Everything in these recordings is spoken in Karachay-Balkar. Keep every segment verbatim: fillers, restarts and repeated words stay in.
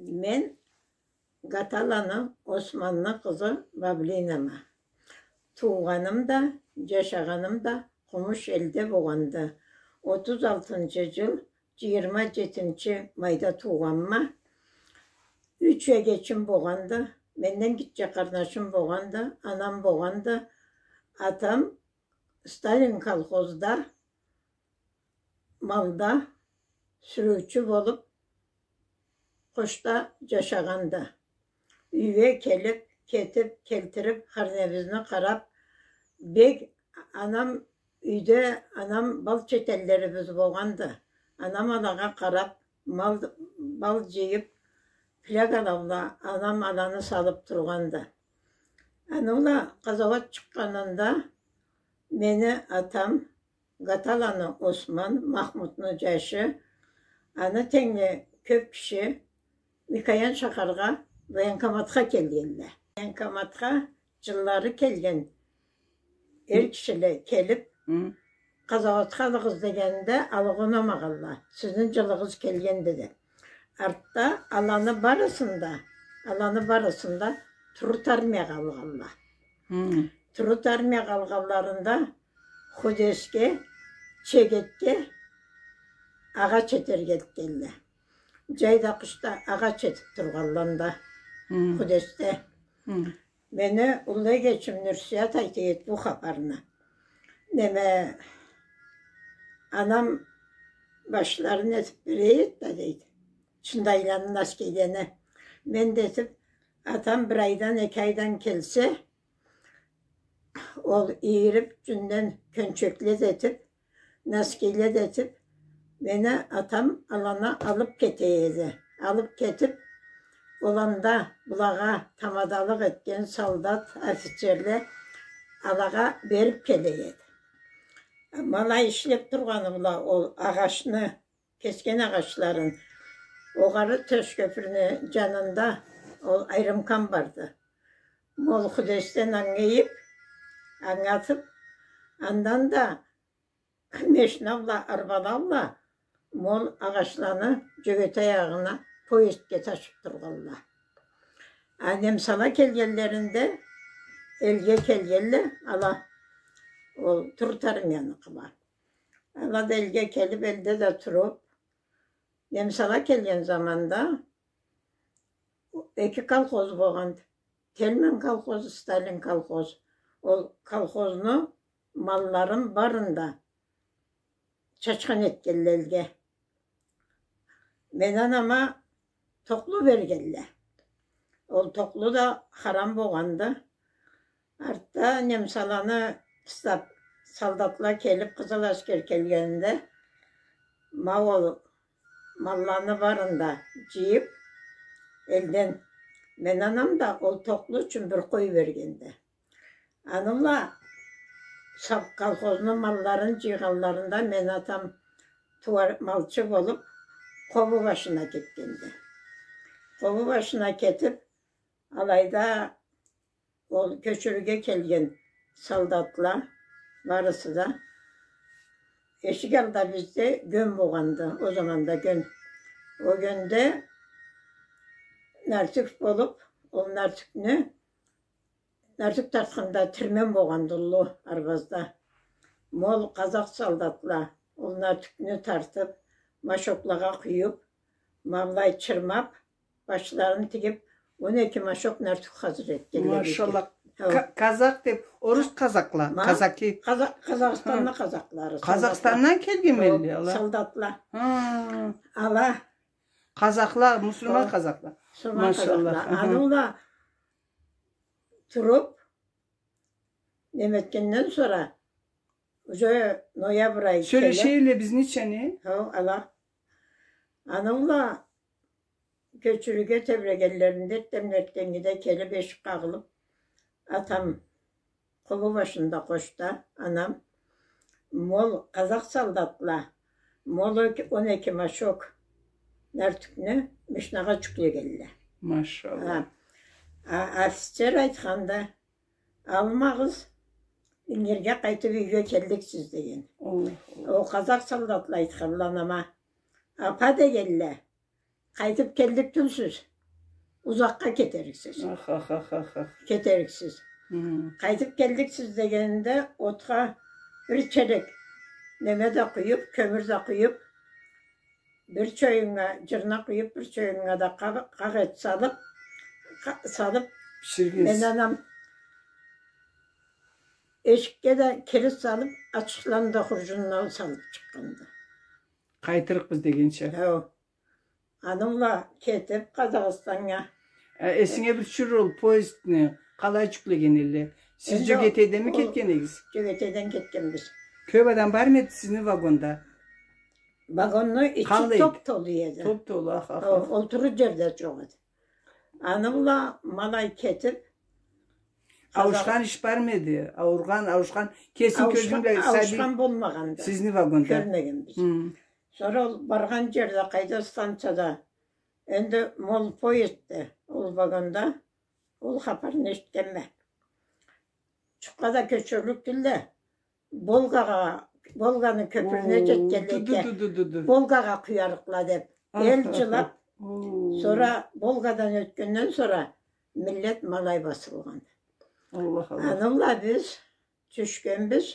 Мен Гаталаны Османны къызы Баблинама. Туугъаным да, джашагъаным да Къумуш элде болгъанды. Отуз алтынчы джыл джыйырма джетинчи майда туугъанма. Юч эгечим болгъанды. Менден гитче къарнашым болгъанды. Анам болгъанды. Атам Сталин колхозда малда сюрюучю болуп, къошда джашагъанды. Юйге келип, кетип, келтирип, хар небизни къарап, бек анам юйде, анам бал четенлерибиз болгъанды. Анам алагъа къарап, мал, бал джыйып, флягалада анам аланы салып тургъанды. Аны бла къазауат чыкъгъанында мени атам Гаталаны Осман, Махмутну джашы, аны тенгли кёп киши Микоян шахаргъа военкоматха келгенле. Военкоматха джыллары келген эр кишиле келип, къазауатха алыгъыз дегенде, алыргъа унамагъанла. Сизни джылыгъыз келгенди деп. Артда аланы барысын да, аланы барысын да Турут армиягъа алгъанла. Турут армиягъа алгъанларында Худеске, Чегетге агъач этерге элтгенле. Джайда, къышда агъач этип тургъанла анда, Худесде. Мени уллу эгечим Нюрсият айта эди бу хапарны. Неме, анам башларын этип бере эди да, дейди. Чындайланы, наскейлени. Мен да этип, атам бир айдан, эки айдан келсе, ол ийирип, джюнден кёнчекле да этип, наскейле да этип, мени атам аланы алып кете эди. Алып кетип, ол анда былагъа тамадалыкъ этген солдат, офицерле алагъа берип келе эди. Ма алай ишлеп тургъаны бла ол агъачны кесген агъачларын. Огъары Ташкёпюрню джанында ол айрымкан барды. Ма ол Худесден анга ийип, анга атып, андан да машина бла, арбала бла ма ол агъачланы Джёгетей аягъына поездге ташып тургъанла. А немсала келгенлеринде, элге келгенле, ала ол Турут армияныкъыла. Ала да элге келип, элде да туруп, немсала келген заманда эки колхоз болгъанды. Тельман колхоз, Сталин колхоз. Ол колхозну малларын барын да чачхан этгенле элге. Мени анама токълу бергенле. Ол токълу да харам болгъанды. Артда немсаланы къыстап, солдатла келип, къызыл аскер келгенинде, ма ол малланы барын да джыйып, элден, мени анам да ол токълу ючюн бир къой бергенди. Аны бла сав-, колхозну малларын джыйгъанларында мени атам тууар-, малчы болуп, Къобу башына кетгенди. Къобу башына кетип, алайда ол кёчюрюуге келген солдатла барысы да эшик алда бизде гён болгъанды, ол заманда гён. Ол гёнде нартюх болуп, ол нартюхню, нартюх тартханда тирмен болгъанды уллу арбазда. Ма ол къазах солдатла ол нартюхню тартып, машоклагъа къуюп, ма былай чырмап, башларын тигип, он эки машок нартюх хазыр этгенле бизге. Машалла. Хо. Ка-, казах деп, орус казахла, казаки. Къаза-, Къазахстанны къазахлары, солдатла. Къазахстандан келгенмелле ала? Хо, солдатла. Хы. Ала. Къазахла, муслиман къазахла. Муслиман къазахла. Машалла. Хы хы. Аны бла туруп, неме этгенден сора, уже ноябрь ай келе. Сёлешелле бизнича, не? Хо, ала. Аны бла кёчюрюуге тебрегенлеринде, эртденбла эртденнгиде келип, эшик къагъылып, атам Къобу башында къошда, анам, ма ол къазах солдатла, ма ол он эки машок нартюхню машинагъа джюклегенле. Машалла. А, а, офицер айтханды, алмагъыз, ингирге къайтып юйге келликсиз деген. Аллах, Аллах. Ол къазах солдатла айтханла анама, апа дегенле, къайтып келлик тюлсюз. узакъгъа кетериксиз. Ах, ах, ах, ах, ах. Кетериксиз. Хы. Къайтып келликсиз дегенинде, отха бир челек неме да къуюп, кёмюр да къуюп, бир чоюнга джырна къуюп, бир чоюнга да къакъ, къакъ эт салып, къа-, салып, биширгенсиз. Мен анам эшикге да килит салып, ачхыланы да хурджунуна салып чыкъгъанды. Къайтырыкъбыз дегенча. Хо. Аны бла кетип Къазахстаннга. Э, эсинге бир тюшюр ол поездни къалай джюклеген элле? Сиз Джёгетейденми кетген эдигиз? Джёгетейден кетгенбиз. Кёп адам бармы эди сизни вагонда? Вагонну ичи топ-толу эди. Топ-толу, ах, ах, ах. Олтурыр джер да джокъ эди. Аны бла ма алай кетип, Ауушхан иш бармы эди? Ауругъан, ауушхан, кесинг кёзюнг бла сабий. Ауушхан болмагъанды. Сизни вагонда. Кёрмегенбиз. Хы. Сора ол баргъан джерде, къайда, станцияда, энди ма ол поездде, ол вагонда, ол хапарны эшитгенме. Джукъгъа да кёчюрлюк тюлдю. Волгагъа, Волганы кёпюрюне джетгенликге, Волгагъа къуярыкъла деп, эл джылап, сора Волгадан ётгенден сора миллет ма алай басылгъан. Аллах, Аллах. Аны бла биз тюшгенбиз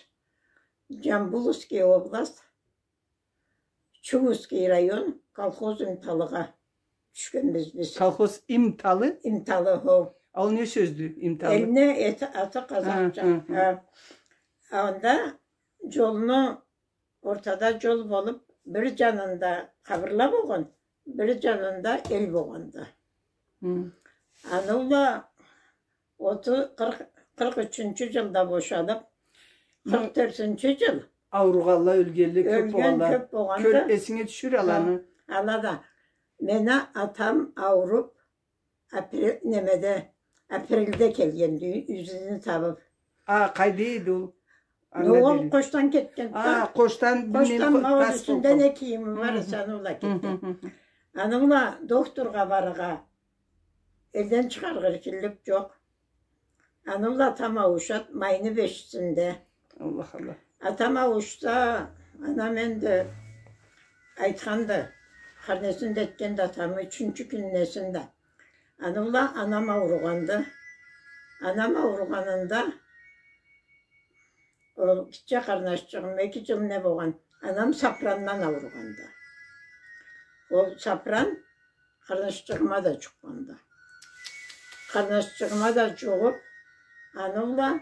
Джамбуловский область, Чувский район, колхоз Имталыгъа тюшгенбиз биз. Колхоз Имталы? Имталы, хо. А ол не сёздю, Имталы? Элни эти, аты къазахча. Хы, хы, хы. Хо. Анда джолну, ортада джол болуп, бир джанында къабырла болгъан, бир джанында эл болгъанды. Хы. Аны бла Оту-, къыркъ, къыркъ ючюнчю джылда бошалып, къыркъ тёртюнчю джыл. Ауругъанла, ёлгенле кёп болгъанла. Ёлген кёп болгъанды. Кёр, эсинге тюшюр аланы. Хо, ала да. Мени атам ауруп, апре-, немеде, апрельде келгенди, юзюню табып. А, къайда эди ол? Анда ол дери. Къошдан кетгенди да. А, Къошдан, Къошдан, ма ол юсюнде не кийими бар эсе, аны бла кетген. Хы, хы, хы. Аны бла дохтургъа барыргъа элден чыгъаргъа эркинлик джокъ. Аны бла атам ауушады майны бешисинде. Аллах, Аллах. Атам ауушса, анам энди айтханды, къарнесин да этгенди атамы, ючюнчю кюннесинде. Аны бла анам ауругъанды. Анам ауругъанында, ол гитче къарнашчыгъым, эки джыл не болгъан, анам сапрандан ауругъанды. Ол сапран къарнашчыгъыма да джукъгъанды. Къарнашчыгъыма да джугъуп, аны бла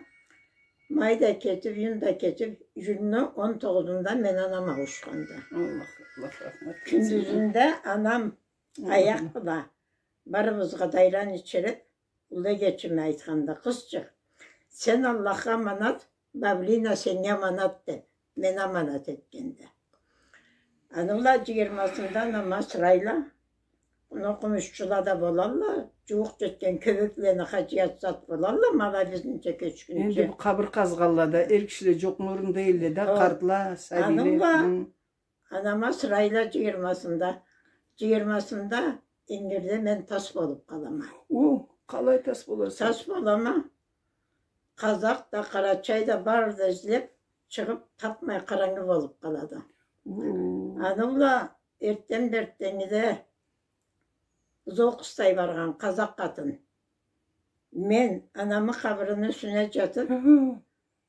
май да кетип, июнь да кетип, июньню он тогъузунда мени анам ауушханды. Аллах, Аллах рахмат этсин. Кюндюзюнде анам аякъ бла барыбызгъа да айран ичирип, уллу эгечиме айтханды: «Къызчыкъ, сен Аллахха аманат, бавлина сеннге аманат», — деп, мени аманат этгенди. Аны бла джыйырмасында анама асырайла, муну къумушчула да болалла, джууукъ джетген Кёбеклени Хаджият зат болалла, ма бизнича кёчгюнчю. Энди бу къабыр къазгъанла да эр кишиле джокъну орнунда элле да, къартла, сабийле. Аны бла Анама асырайла джыйырмасында. Джыйырмасында ингирде мен тас болуп къалама. О, къалай тас боласа? Тас болама. Къазакъ да, къарачай да, бары да излеп чыгъып, тапмай, къарангы болуп къалады. О. Аны бла эртден-бертденнгиде зол къыстай баргъан къазакъ къатын. Мен анамы къабырыны юсюне джатып,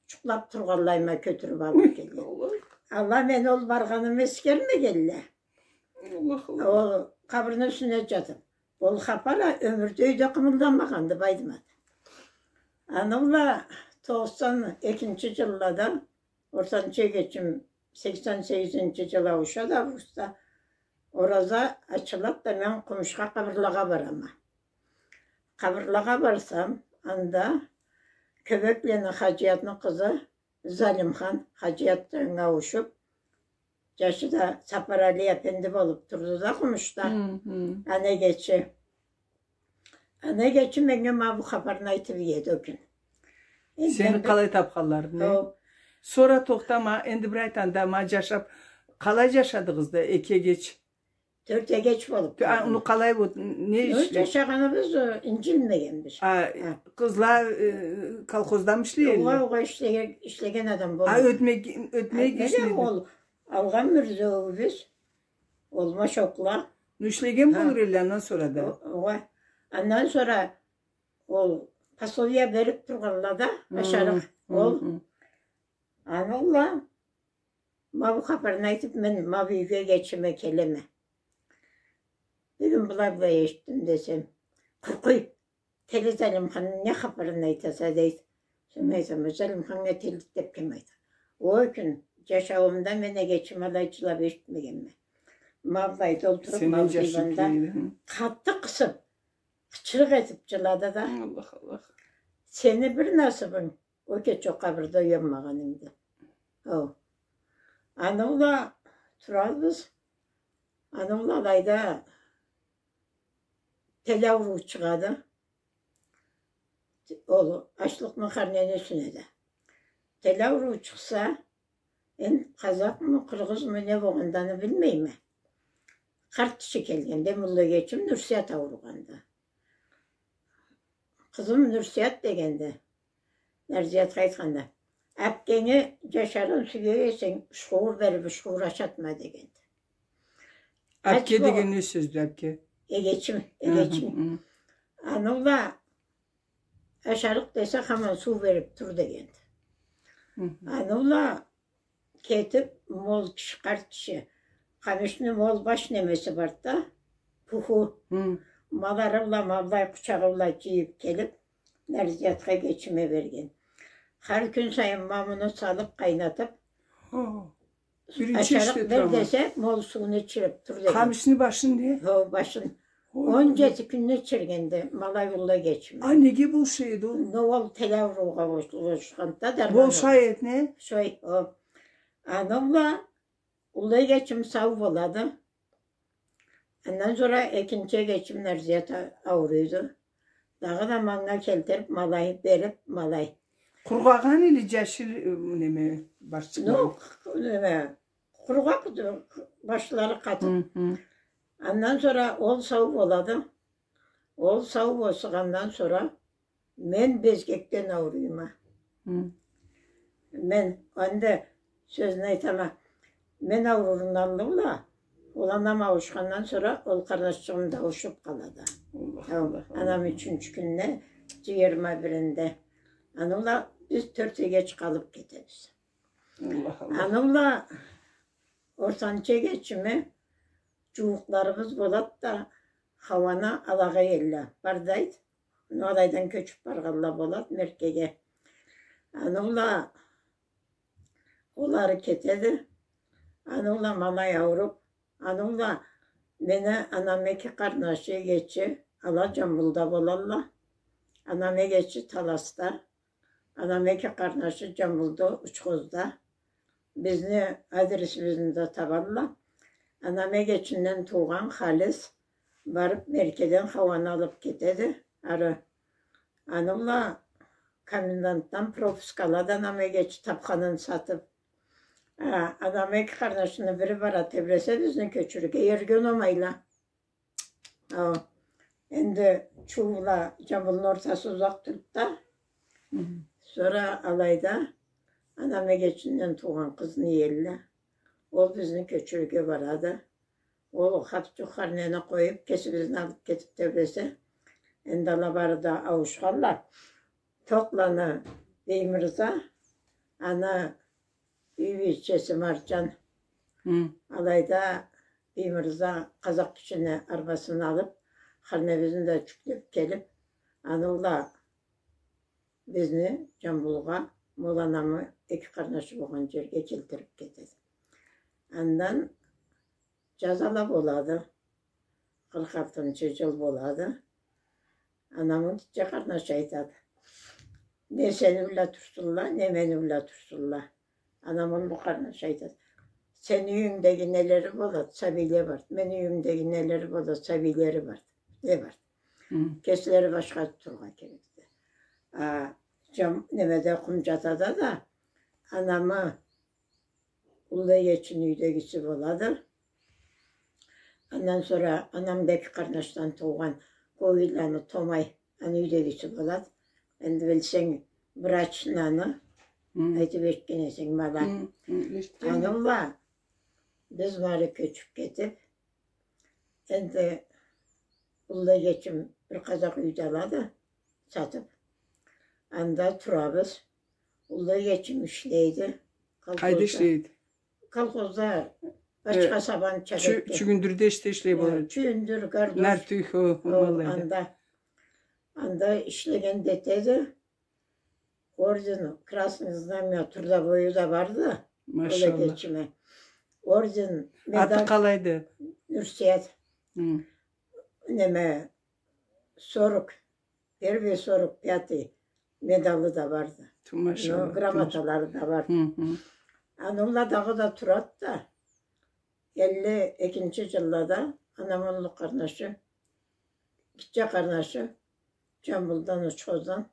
джукълап тургъанлайыма кётюрюп алып келген. Аллах. Ала мен ол баргъанымы эсгермегенле. Аллах, Аллах. Ол къабырны юсюне джатып. Ол хапар а ёмюрде юйде къымылдамагъанды, Байдымат. Аны бла токъсан экинчи джыллада ортанчы эгечим сексен сегизинчи джыл ауушады августда. Ораза ачылады да, мен къумушха къабырлагъа барама. Къабырлагъа барсам, анда Кёбеклени Хаджиятны къызы Залимхан Хаджият джангы ауушуп, джашы да Сапарали эфенди болуп турду да къумушда. Хы, хы. Аны эгечи. Аны эгечи меннге ма бу хапарны айтып иеди ол кюн. Сени къалай тапханларын, э? Хо. Сора тохтама, энди бир айт анда, ма джашап, къалай джашадыгъыз да, эки эгеч? Тёрт эгеч болуп. А, ну, къалай бу, не ишлей? Джашагъаныбыз, э, инджилмегенбиз. А, къызла, э, колхоздамы ишлей эдиле? Огъай, огъай, ишлеген, ишлеген адам болмады. А, ётмек, ётмек ишлейди. Ол алгъан бир зёгюбюз, олмаш окъла. Ну, ишлеген болур эдиле андан сора да. О-, огъай. Андан сора ол пособие берип тургъанла да, ашарыкъ ол. Аны бла ма бу хапарны айтып, мен ма бу юйге гечиме келеме. Бюгюн былай-былай эшитдим десем, къуркъуй, келе, Залимханны не хапарын айтаса, дейди. Мен айтама, Залимханнга келдик деп ким айта? Ол кюн жашауумда мен эгечим алай жылап эшитмегенме. Ма былайда олтуруп, ма бу диванда къаты къысып, къычырыкъ этип жылады да. Аллах, Аллах. Сени бир насыбынг, ол кече ол къабырда уянмагъанынгды. О. Аны бла турабыз. Аны бла алайда теле ауруу чыгъады. Ол ачлыкъны, харнени юсюне да. Теле ауруу чыкъса, энди къазакъмы, къыргъызмы, не болгъанды, аны билмейме. Къарт киши келгенди, мулла эгечим, Нурсият ауругъанды. Къызым Нурсият, дегенди, Нарзиятха айтханда, апкенги жашаргъын сюе эсенг, ушхуур берип, ушхуур ашатма, дегенди. Апке деген не сёздю, апке? Эгечим, эгечим. Аны бла ашарыкъ десе, хаман суу берип тур, дегенди. Аны бла кетип, мол киши, къарт киши, къамишни мол баш немеси барды да, пуху. Ма аланы бла, ма былай къучагъы бла жыйып келип, Нарзиятха, эгечиме берген. Хар кюн сайын ма муну салып, къайнатып, ашарыкъ бер десе, мол сууну ичирип тур деген. Къамишни башын, не? Хо, башын. Он жети кюнню ичиргенди ма алай уллу эгечиме. А неге болуш эди ол? Но ол теле ауруугъа болушханды да, дарман. Болуш эди, не? Шой, о. Аны бла уллу эгечим сау болады. Андан сора экинчи эгечим Нарзият а-, ауруйду. Дагъыда манга келтирип, ма алай берип, ма алай. Къургъагъан или жашил, э, неме, башчыкъ? Но, неме, къургъакъ, башлары къатып. Андан сора ол сау болады. Ол сау босагъандан сора мен безгекден ауруйма. Мен, энди сёзюн айтама, мен аурурдан аллы бла, ол анам ауушхандан сора ол къарнашчыгъым да ауушуп къалады. Анам ючюнчю кюнде, жыйырма биринде. Аны бла биз тёрт эгеч къалып кетебиз. Аны бла ортанчы эгечими жууукъларыбыз болад да, Хауаны алагъа элле. Бар да айт, но алайдан кёчюп баргъанла болад Меркеге. Аны бла олары кетеди. Аны бла ма алай ауруп, аны бла мени анам эки къарнашы, эгечи, ала Жамбулда болалла. Анам эгечи Таласта. Анам эки къарнашы Жамбулда, учхозда. Бизни адресибизни да табалла. Анам эгечинден туугъан Халис барып, Меркеден Хауаны алып кетеди ары. Аны бла комендантдан пропуск алады анам эгечи, тапханын сатып. А, анам эки къарнашыны бири бара тебресе бизни кёчюрюрге, ерге унамайла. О, энди Чуу бла Жамбулну ортасы узакъ турады да. Сора алайда анам эгечинден туугъан къызны иелле. Ол бизни кёчюрюрге барады. Ол хапчукъ, харнени къоюп, кесибизни алып кетип тебресе, энди ала бары да ауушханла. Токъланы Биймырза, аны юй бийчеси Маржан. Алайда Биймырза къазакъ кишини арбасын алып, харнебизни да жюклеп келип, аны бла бизни Жамбулгъа, ма ол анамы эки къарнашы болгъан жерге келтирип кетеди. Андан жазала болады. Къыркъ алтынчы жыл болады. Анамы гитче къарнашы айтады: не сени бла турсунла, не мени бла турсунла. Анамы уллу къарнашы айтады: сени юйюнгдеги нелери болады, сабийле барды. Мени юйюмдеги нелери болады, сабийлери барды. Не барды? Кеслери башха турургъа керекди. А, жам-, немеде, Къумжатада да анамы уллу эгечини юйдегиси болады. Андан сора анам да эки къарнашдан туугъан Ковийланы Томай, аны юйдегиси болады. Энди билсенг, врач аны, айтып эшитген эсенг, ма ала. Аны бла биз ма ары кёчюп кетип, энди уллу эгечим бир къазакъ юй да алады, сатып. Анда турабыз. Уллу эгечим ишлейди. Къайда ишлейди? Колхозда башха сабан чабетде. Чюгюндюрде ишлей болады. Чюгюндюр, гардош. Нартюх, о, анда. Анда ишлеген да этеди. Орден Красных Знамён, трудовой да барды. Машалла. Ол эгечиме. Орден, медаль. Аты къалайды? Нюрсият. Неме, сорок первый, сорок пятый медалы да барды. Ту, машалла. Ну, грамоталары да барды. Аны бла дагъыда турады да. Элли экинчи джыллада анамы уллу къарнашы, гитче къарнашы, Джамбулдан, Учхоздан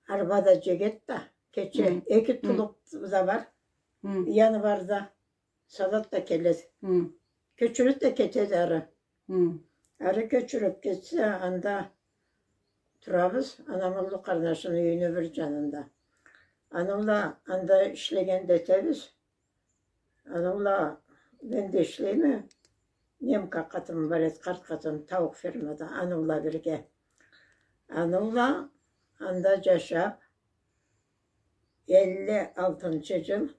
арбада джегет да, кече, эки тулуб да бар. Январда салат да келеди. Кёчюрюб да кетеди ары. Ары кёчюрюб кетсе, анда турабыз, анамы уллу къарнашыны юйюню бир джанында. Аны бла анда ишлеген да этебиз. Аны бла мен да ишлейме. Немка къатын бар эди, къарт къатын, тауукъ фермада, аны бла бирге. Аны бла анда джашаб, элли алтынчы джыл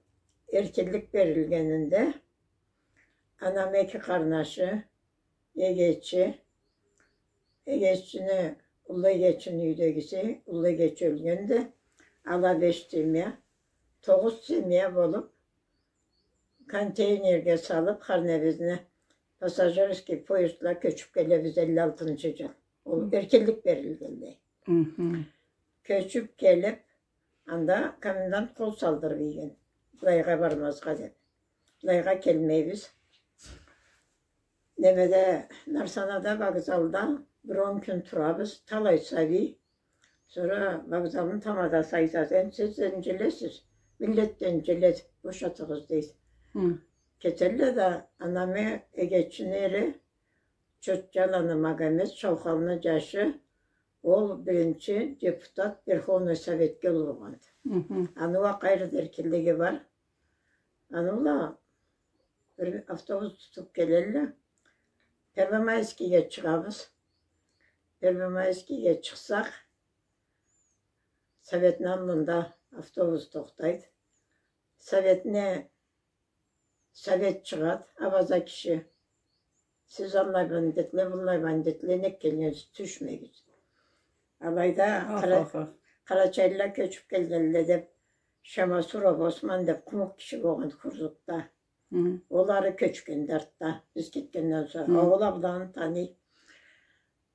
эркинлик берилгенинде, анам эки къарнашы, эгечи, эгечини, уллу эгечини юйдегиси, уллу эгечи ёлгенди, ала беш семья, тогъуз семья болуб, контейнерге салыб, хар небизни пассажирский поездла кёчюб келебиз элли алтынчы джыл. Ол эркинлик берилгенлей. Кёчюб келиб, анда комендант къол салдырыб ийген. Былайгъа бармазгъа деб. Былайгъа келмейбиз. Немеде, Нарсанада вокзалда бир он кюн турабыз, талай сабий. Сора вокзалны тамадасы айтады: «Энди сиз да инджилесиз, миллет да инджиледи, бошатыгъыз», — дейди. Кетелле да, анамы эгечини эри Чотчаланы Магомет, Шаухалны джашы, ол биринчи депутат Верховный Советге улгъанды. Аны уа къайры да эркинлиги бар. Аны бла бир автобус тутуб келелле. Первомайскийге чыгъабыз. Первомайскийге чыкъсакъ, Советни аллында автобус тохтайды. Советни Совет чыгъады, абаза киши. Сиз аллай бандитле, быллай бандитле, нек келгенсиз, тюшмегиз. Алайда къара-, къарачайлыла кёчюб келгенле деб, Шамасуров Осман деб къумукъ киши болгъан Хурзукда. Ол ары кёчгенди артда, биз кетгенден сора. Ол а быланы таный.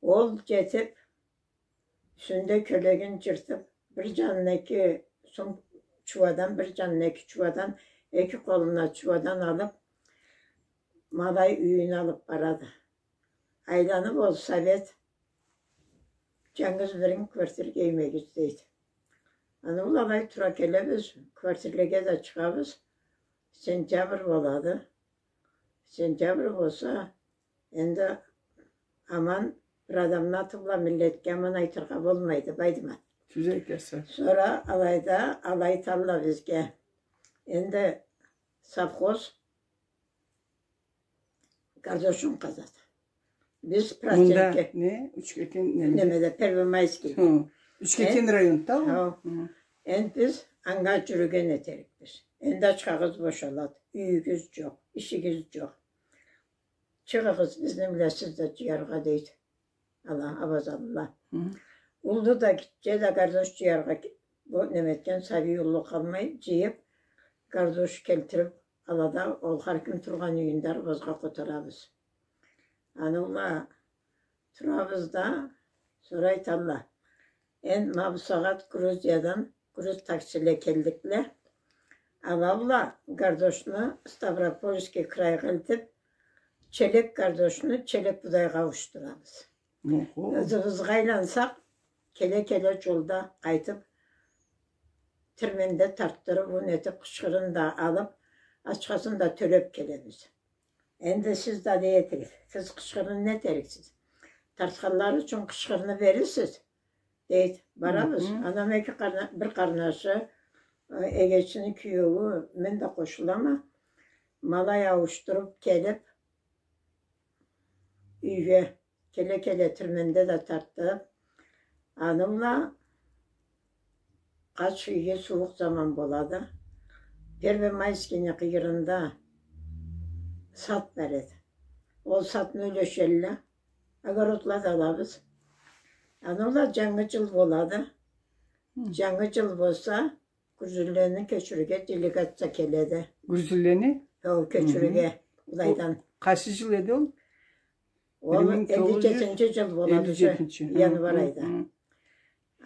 Ол джетиб, юсюнде кёлегин джыртыб, бир джанына эки сум чууадан, бир джанына эки чууадан, эки къолуна чууадан алыб, ма алай юйюне алыб барады. Айланыб ол Совет: «Джангыз бирин квартирге иймегиз», — дейди. Аны бла алай тура келебиз, квартирлеге да чыгъабыз. Сентябрь болады. Сентябрь болса, энди аман бир адамны аты бла миллетге аман айтыргъа болмайды, Байдымат. Тюз айтаса. Сора алайда алай айталла бизге. Энди совхоз гардошун къазады. Биз... Мында процентге не? Учкекен неме? Немеде, Первомайский. Хы. Учкекен районда ол? Хы. Энди биз анга джюрюген этерикбиз. Энди ачхагъыз бошалады. Юйюгюз джокъ, ишигиз джокъ. Чыгъыгъыз бизни бла сиз да джыяргъа, дейди. Ала, абазалыла. Хы. Уллу да, гитче да гардош джыяргъа ки-, бу неме этген сабий уллу къалмай, джыйыб, гардош келтириб, алада ол хар ким тургъан юйюнде арбазгъа къотарабыз. Аны бла турабыз да, сора айталла: «Энди ма бусагъат Грузиядан груз таксиле келдикле. Ала бла гардошну Ставропольский крайгъа элтиб, челек гардошну челек будайгъа ауушдурабыз. Ызыбызгъа айлансакъ, келе-келе джолда къайтыб, тирменде тартдырыб, ун этиб, къычхырын да алыб, ачхасын да тёлеб келебиз. Энди сиз да не этериксиз? Сиз къычхырын не этериксиз? Тартханлары ючюн къычхырны берирсиз», — дейди. Барабыз. Хы-хы. Анам эки къарна-, бир къарнашы, э, эгечини киеую, мен да къошулама. Ма алай ауушдуруб келиб, юйге келе-келе тирменде да тартды. Аны бла къач иги сууукъ заман болады. Первомайскийни къыйырында сад бар эди. Ол садны юлешелле. Огородла да алабыз. Аны бла Джангы джыл болады. Хы. Джангы джыл болса, гюржюлени кёчюрюрге делегация келеди. Гюржюлени? Хо, кёчюрюрге. Хы хы. Былайдан. Ол къайсы джыл эди ол? Ол элли джетинчи джыл болады, элли джетинчи, хы, январь айда. Хы хы.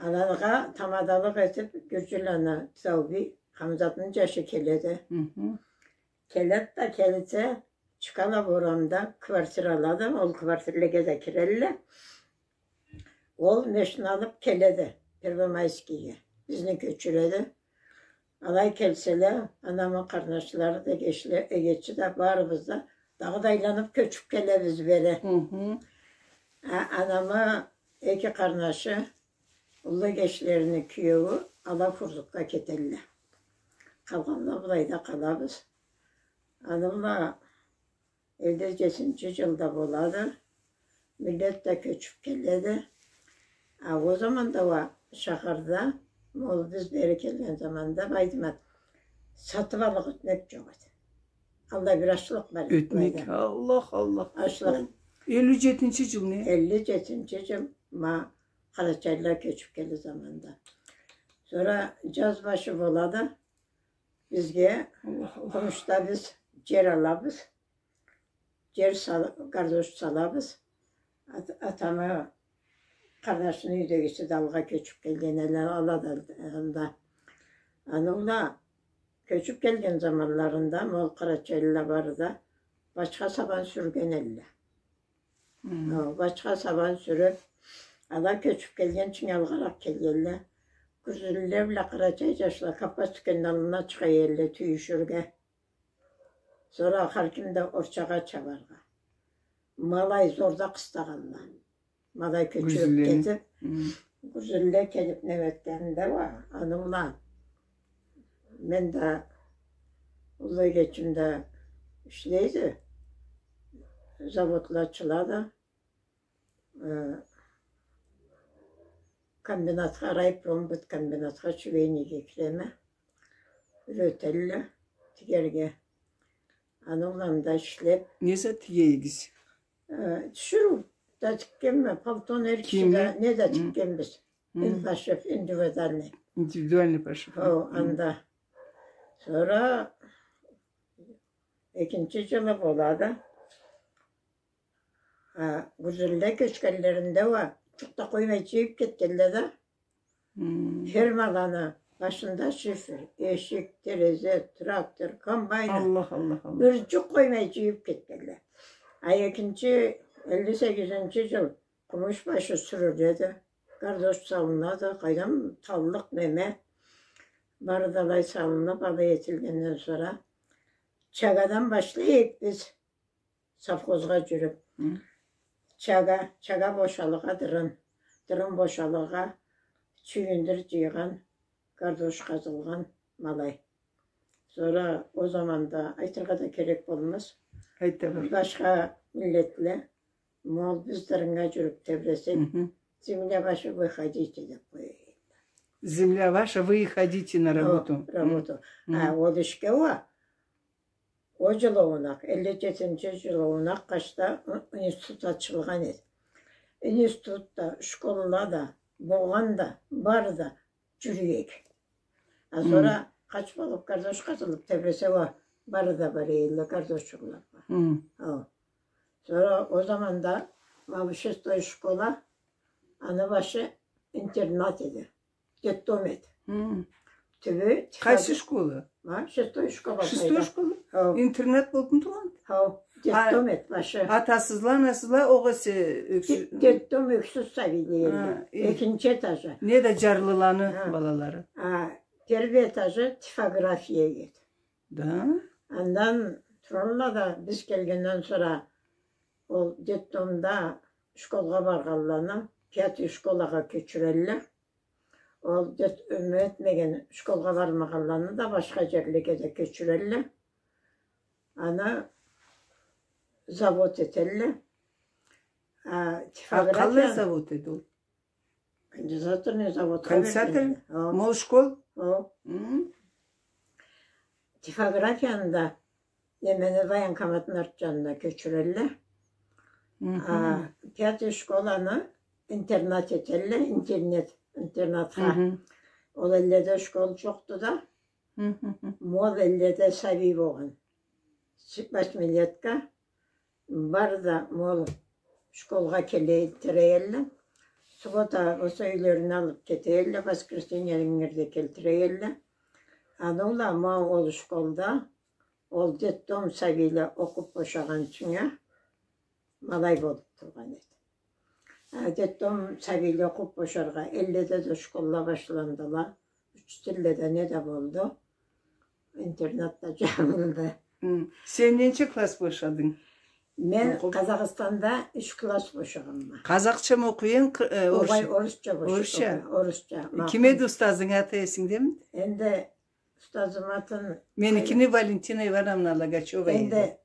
Алагъа тамадалыкъ этиб, гюржюлени Зауби, Хамзатны джашы келеди. Хы хы. Келеди да, келсе, Чкалов орамда квартира алады, ол квартирлеге да кирелле. Ол машина алыб келеди Первомайскийге. Бизни кёчюреди. Алай келселе, анамы къарнашлары да, эгечле-, эгечи да, барыбыз да дагъыда айланыб кёчюб келебиз бери. Хы хы. А, анамы эки къарнашы, уллу эгечлерини киеую, ала Хурзукга кетелле. Къалгъанла былайда къалабыз. Аны бла элли джетинчи джылда болады. Миллет да кёчюб келеди. А ол заманда уа шахарда, ол биз бери келген заманда, Байдымат, сатыб аллыкъ ётмек джокъ эди. Аллай бир ачлыкъ бар эди былайда. Ётмек, Аллах, Аллах. Ачлыкъ. Элли джетинчи джыл не? Элли джетинчи джыл ма къарачайлыла кёчюб келген заманда. Сора джаз башы болады. Бизге, Аллах, Аллах, къумушда биз джер алабыз. Джер сал-, гардош салабыз. Ат-, атамы къарнашыны юйдегиси да алгъа кёчюб келген эди, ала да анда. Аны бла кёчюб келген заманларында ма ол къарачайлыла бары да бачха сабан сюрген эдиле. Хы. Хо, бачха сабан сюрюб, ала кёчюб келген ючюн алгъаракъ келгенле. Гюржюлюле бла къарачай джашла Кавказ тюкенни аллына чыгъа эдиле тюйюшюрге. Сора хар ким да орчагъа чабаргъа. Ма алай зорда къыстагъанла. Ма алай кёчюрюб кетиб, хы, гюржюлюле келиб неметгенинде уа, аны бла мен да, уллу эгечим да ишлейди, заводла ачылады. Э, комбинатха, райпромбыткомбинатха швейныйге киреме. Юретелле тигерге. Аны бла да ишлеб. Не зат тиге эдигиз? Э, тиширыу да тикгенме, пальтону, эр киши да, кийимни, не да тикгенбиз. Хы. Ин пошив, индивидуальный. Индивидуальный пошив. Хо, анда. Сора экинчи джылы болады. А, гюржюлюле кёчгенлеринде уа джукъ да къоймай джыйыб кетгенле да. Хы. Фермаланы башында шифер, эшик, терезе, трактор, комбайнер. Аллах, Аллах, Аллах. Бир джукъ къоймай джыйыб кетгенле. А экинчи, элли сегизинчи джыл къумуш башы сюрюледи, гардош салынады, къайдам, таллыкъ, неме. Бары да алай салыныб, алай этилгенден сора, чагадан башлайыкъ биз. Совхозгъа джюрюб. Хы. Чага, чага бошалыргъа дырын, дырын бошалыргъа чюйюндюр джыйгъан, гардош къазылгъан, ма алай. Сора ол заманда айтыргъа да керек болмаз. Айта бер. Башха миллетле, ма ол биз дырыннга джюрюб тебресек, хы хы, земля ваша, выходите деб къоя эдиле. Земля ваша, выходите на работу. Хо, работу. Хы. А ол ишге уа Ол джылыуунакъ, элли джетинчи джылыуунакъ къачда ы-, институт ачылгъан эди. Институт да, школла да, болгъан да, бары да джюрюй эди. А сора къач болуб, гардош къазылыб тебресе уа, бары да бара эдиле гардошчукъла. Хы. Хо. Сора ол заманда ма бу шестой школа, аны башы интернат эди. Детдом эди. Хы. Тюбю тихо. Къайсы школа? Ма, шестой школа. Шестой школа? Хо. Интернат болуб тургъан? Хо. Детдом эди башы. Атасызла, анасызла огъесе ёксюз? Де-, детдом ёксюз сабийле эди. Хы, э. Экинчи этажы. Не да джарлыланы балалары? Хы, первый этажы типография эди. Да? Андан туралла да, биз келгенден сора ол детдомда школгъа баргъанланы пятый школагъа кёчюрелле. Ол дет-, неме этмеген, школгъа бармагъанланы да башха джерлеге да кёчюрелле. Аны завод этелле. А, типография. А къаллай завод эди ол? Конденсаторный заводха бергенле. Конденсатор? О. Ма ол школ? О. Хы. Типографияны да немени, военкоматны арт джанына кёчюрелле. Хы-хы. А, пятый школаны интернат этелле, интернат, интернатха. Хы-хы. Ол элледе школ джокъду да. Хы-хы-хы. Ма ол элледе сабий болгъан. С-, восьмилетка. Бары да ма ол школгъа келе-, келтире элле. Суббота болса юйлерине алып кете элле, воскресенье ингирде келтире элле. Аны бла ма ол школда, ол детдом сабийле окъуп бошагъынчынга ма алай болуп тургъан эди. А, детдом сабийле окъуп бошаргъа, элледе да школла башландыла. Учителле да не да болду. Интернат да джабылды. Хы. Сен ненча класс бошадынг? Мен Къазахстанда юч класс бошагъанма. Къазахчамы окъуй эдинг, къы-, э, орусча? Огъай, орусча бошагъанма. Орусча? Орусча. Ким эди устазынг, аты эсингдеми? Энди устазымы атын... Меникини Валентина Ивановна Логачёва эди. Энди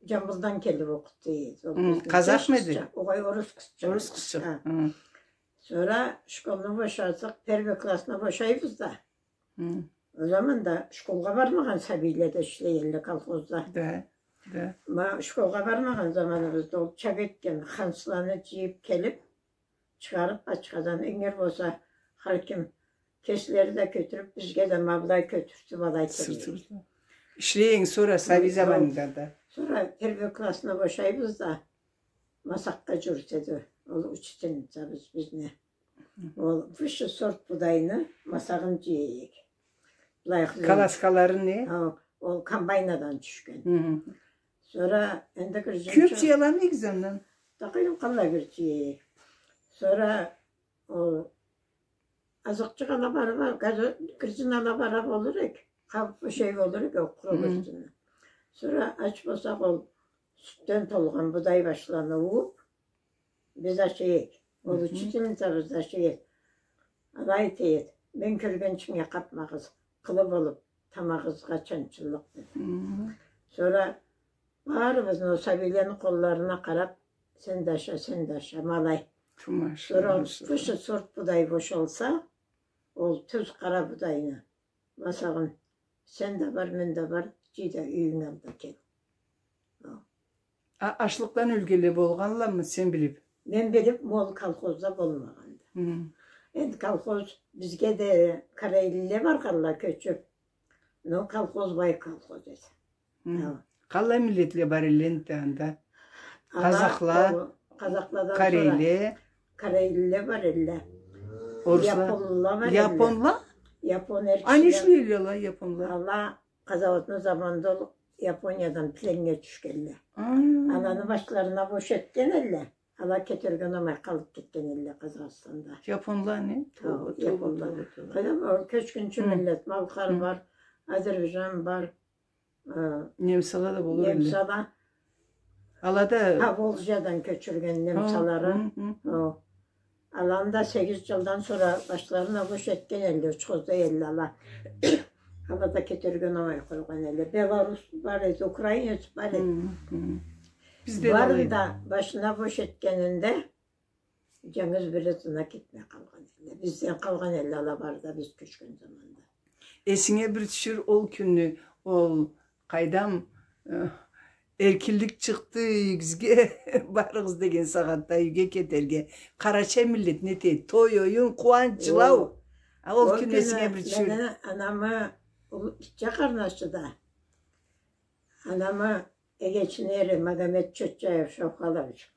Джамбулдан келип окъутду. Ол бизни къазахмы эди? Къызчыкъ. Огъай, орус къызчыкъ. Орус къызчыкъ. Ха. Хы. Сора школну бошадыкъ, первый классны бошайбыз да. Хы. Ол заманда школгъа бармагъан сабийле да ишлей элле колхозда. Да, да. Ма школгъа бармагъан заманыбызда ол чап этген хансланы джыйып келип, чыгъарып, бачхадан ингир болса, хар ким кеслери да кётюрюп, бизге да ма былай кётюртюп алай келе эди. Ишлей эдинг сора сабий заманынгда да? Сора первый классны бошайбыз да, Масакъгъа джюрюте эди ол учительницабыз бизни. Ол высший сорт будайны масагъын джыя эдик. Былай... Колоскаларын, э? Ха, ол комбайнадан тюшген. Хы-хы. Сора энди гырджынча... Кёп джыяламы эдигиз андан? Такъырибан къаллай бир джыя эдик. Сора ол азыкъчыкъ ала бара, газо-, гырджын ала бара болур эдик. Къаб-, шей болур эдик, ол къуру гырджынны. Сора ач болсакъ, ол сютден толгъан будай башланы ууп, биз ашай эдик. Ол учительницабыз да ашай эди. Алай айта эди: «Мен кёргенчинге къапмагъыз, къылы болуп, тамагъызгъа чанчыллыкъ», — деди. Сора барыбызны, ол сабийлени къолларына къарап: «Сен да аша, сен да аша», — ма алай. Сора ол высший сорт будай бошалса, ол тюз къара будайны масагъын, сен да бар, мен да бар, джый да юйюнг алда кел. А ачлыкъдан ёлгенле болгъанламы, сен билип? Мен билип, ма ол колхозда болмагъанды. Энди колхоз, бизге да караилиле баргъанла кёчюп. Но колхоз бай колхоз эди. Хы. Къаллай миллетле бар элле энди анда? Къазахла, къазахладан сора караилиле бар элле. Орусла? Японла бар элле. Японла? Япон эркишиле. А не ишлей элле ала, японла? Ала къазауатны заманында ол Япониядан пленнге тюшгенле. Аланы башларына бош этген элле. Ала кетерге унамай къалып кетген элле Къазахстанда. Японла не? Хо, японла. Къайдам, ол кёчгюнчю миллет, малкъар бар, азербайджан бар. Немсала да болур элле. Немсала. Ала да Поволжьядан кёчюрген немсалары. Хо. Аланы да сегиз джылдан сора башларына бош этген элле, учхозда элле ала. Ала да кетерге унамай къойгъан элле. Белорус бар эди, украинец бар эди. Барын да башына бош этгенинде, джангыз бири ызына кетмей къалгъан элле. Бизден къалгъан элле ала бары да, биз кёчген заманда. Эсинге бир тюшюр ол кюнню, ол къайдам, э, эркинлик чыкъды юйюгюзге, барыгъыз деген сагъатда юйге кетерге. Къарачай миллет не этеди? Той, оюн, къууанч, джылау. А ол кюн эсинге бир тюшюр. Мени анамы уллу, гитче къарнашы да. Анамы эгечини эри Магомет Чотчаев Шаухалович.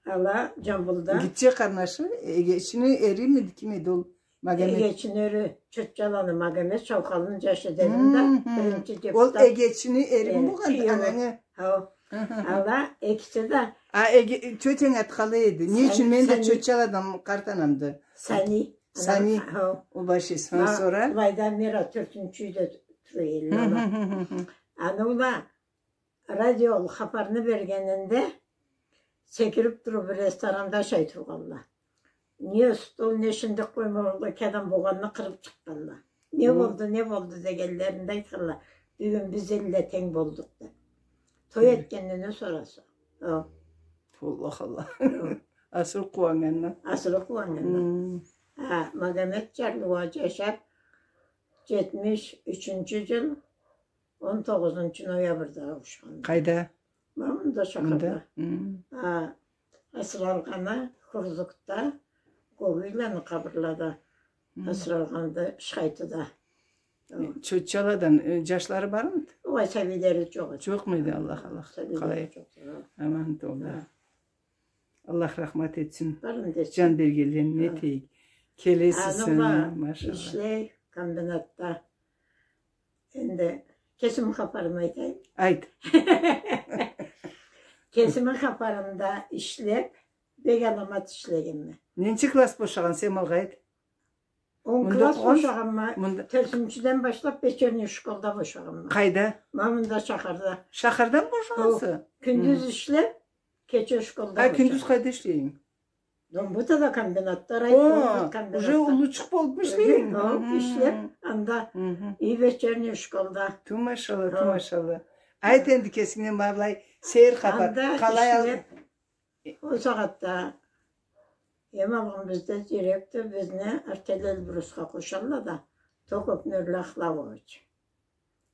Ала Джамбулда. Гитче къарнашы, эгечини эримиди, ким эди ол? Магомет. Эгечини эри Чотчаланы Магомет, Шаухалны джашы дедим да, биринчи депутат. Ол эгечини эрими болгъанды, ананы? Хо. Ала экиси да. А эге-, тётенг аты къалай эди? Не ючюн, мен да Чотчаладанма, къарт анамды. Сани. Сани. Хо. Ол башчысы. Ха, сора? Былайда Мира тёртюнчю юйде тура эди ала. Аны ула радио хапарны бергенинде, секирип туруп, бир ресторанда ашай тургъанла. Не стол, не шындыкъ къоймагъанла, эки адам болгъанны къырып чыкъгъанла. Не болду, не болду дегенлеринде айтханла: «Бюгюн биз элле тенг болдукъ», — деп. Той этгенде не сораса. О. Аллах, Аллах. Асыры къууаннгандан. Асыры къууаннгандан. Хы. Магомет Джарлыуа джашаб, джетмиш ючюнчю джыл он тогъузунчу ноябрда ауушханды. Къайда? Ма мында, шахарда. Мында? Хы. Асыралгъаны Хурзукда, Гогуйланы къабырлада. Хы. Асыралгъанды Шхайтыда. Хы. Чотчаладан, э, джашлары бармыды? Огъай, сабийлери джокъ эди. Джокъму эди, Аллах, Аллах. Сабийлери джокъ эди. Къалай аман толда. Аллах рахмат этсин. Барына да этсин. Джан бергенлерине тейик. Келесиз, машаллах. Ишлей комбинатда. Энди кесими хапарымы айтайым. Айт. Кесими хапарымда ишлеб, бек аламат ишлегенме. Ненчи класс бошагъанса, Малгъайыт? Он класс бошагъанма, тёртюнчюден башлаб вечерний школда бошагъанма. Къайда? Ма мында, шахарда. Шахарда бошагъанса? Кюндюз ишлеб, кече школда бошагъанма. Кюндюз къайда ишлейдинг? Домбутада комбинатда, райкомбут комбинатда. О, уже уллучукъ болуб ишлейдинг? Уже, хы, ишлеб, анда и вечерний школда. Ту машалла, ту машалла. Айт энди кесингден ма былай сейир хапар. Анда ишлеб, ол сагъатда эм алгъын бизде директор, бизни Артель Эльбрусха къошалла да, Токов Нюрлахлавович.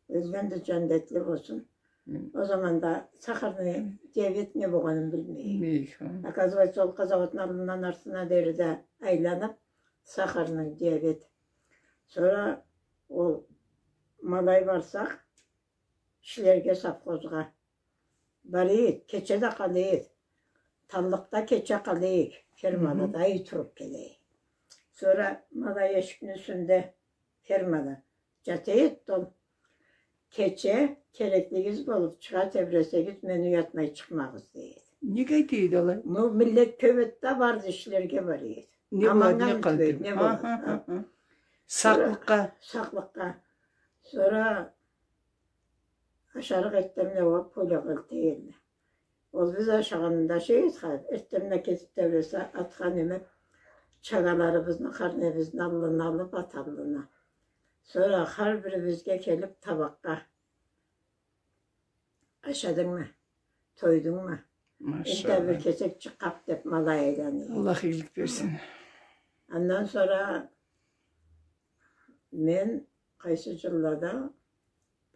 Ёлгенди, джандетли болсун. Ол заманда сахарный диабет не болгъанын билмейме. Оказывается, ол къазауатны аллындан артына дери да айланыб, сахарный диабет. Сора ол ма алай барсакъ, ишлерге совхозгъа. Барыйыкъ, кече да къалыйыкъ. Таллыкъда кече къалыйыкъ, фермада да ай туруб келейик. Сора ма алай эшикни юсюнде фермада джата эди ол. Кече кереклигиз болуб чыгъа тебресегиз, мени уятмай чыкъмагъыз, дей эди. Нек айта эди алай? Ну, миллет кёб эди да, барды ишлерге бара эди. Не болады, не къалды? Аманнга мюлтюб эди, не болады? Сакълыкъгъа. Сакълыкъгъа. Сора ашарыкъ эртденбла уа полёгъа элте эдиле. Ол биз ашагъанында шей эди, эртденбла кетиб тебресе, атха неме, чагаларыбызны, къарнебизни аллына алыб, ат аллына. Сора хар бирибизге келиб табакъгъа: «Ашадынгмы? Тойдунгму? Энтда бир кесекчик къаб», — деб, ма алай айлана эди. Аллах игилик берсин. Андан сора мен къайсы джыллада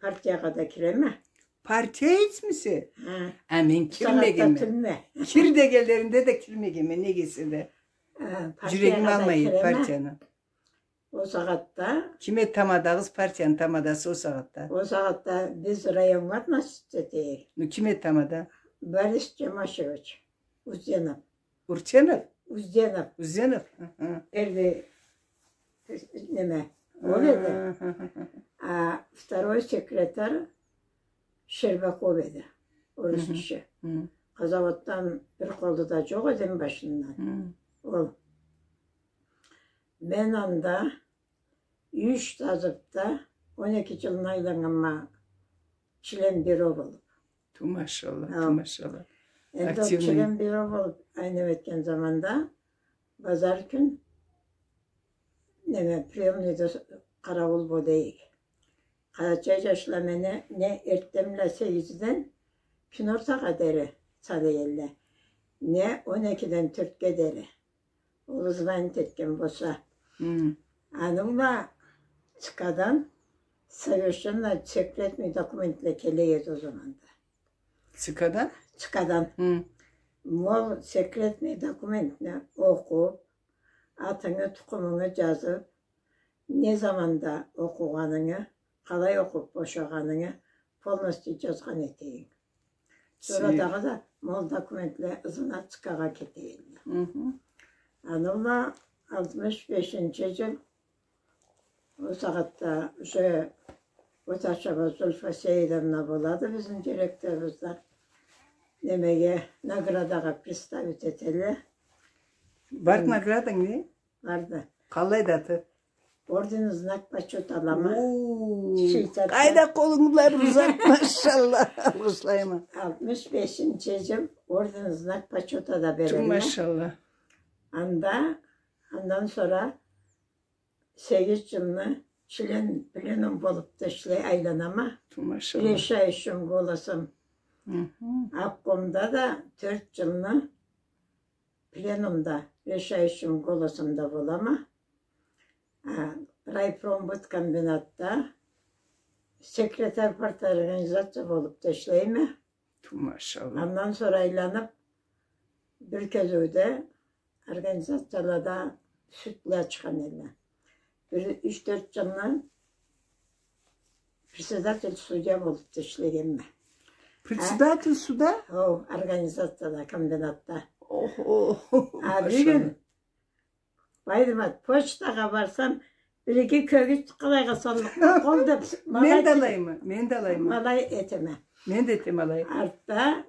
партиягъа да киреме. Партиист мисе? Хы. А мен кирмегенме. Кир дегенлеринде да кирмегенме, неге эсе да. Джюрегим алмай эди партияны. Ол сагъатда. Ким эди тамадагъыз, партияны тамадасы ол сагъатда? Ол сагъатда биз районнга относиться эте эдик. Ну, ким эди тамада? Борис Джамашевич Узденов. Урченов? Узденов. Узденов. Хы-хы. Первый, неме, ол эди. Хы-хы. А второй секретарь Щербаков эди. Орус киши. Хы. Къазауатдан бир къолу да джокъ эди башындан. Хы. Ол. Мен анда юч тазыбда он эки джылны айланнганма член бюро болуб. Ту машалла, ту машалла. Энди ол член бюро болуб айланнганнга заманда базар кюн, неме, приёмныйда къараууул бола эдик. Къарачай джашла мени не эртденбла сегизден кюн ортагъа дери сала эдиле, не он экиден тёртге дери. Ол звание этген болса. Хы. Аны бла ЦК-дан совершенно секретный документле келе эди ол заманда. ЦК-дан? ЦК-дан. Хы. Ол секретный документни окъуб, атынгы, тукъумунгу джазыб, не заманда окъугъанынгы, къалай окъуб бошагъанынгы полностью джазгъан эте эдинг. Сора дагъыда ма ол документле ызына ЦК-гъа кете эдиле. Хы-хы. Аны бла алтмыш бешинчи джыл ол сагъатда уже Оташева Зульфа Сеидовна болады бизни директорубуз да. Немеге, наградагъа представить этелле. Бар награданг не? Барды. Къалайды аты? Орден Знак Почёта алама. Уу, Швейцария. Къайда къолунг бла узат, машалла. Алгъышлайма. Алтмыш бешинчи джыл Орден Знак Почёта да берелле. Ту машалла. Анда, андан сора сегиз джылны член пленум болуб да ишлей айланама. Ту машалла. Решающим голосом Мгм. Обкомда да тёрт джылны пленумда решающим голосом да болама. А, райпромбыткомбинатда секретарь парторганизация болуб да ишлейме. Ту, машалла. Андан сора айланыб, бир кёзюуде организациялада сюд бла ачхан эдиле. Бир юч-тёрт джылны председатель судья болуб да ишлегенме. Председатель суда? О, организацияда, комбинатда. Охо, а, машалла. Бюгюн Байдымат, почтагъа барсам, бир-эки кёгюз къалайгъа сандыкъда къол деб, мен да алайма, мен да алайма. Алай этеме. Мен да этеме алай. Артда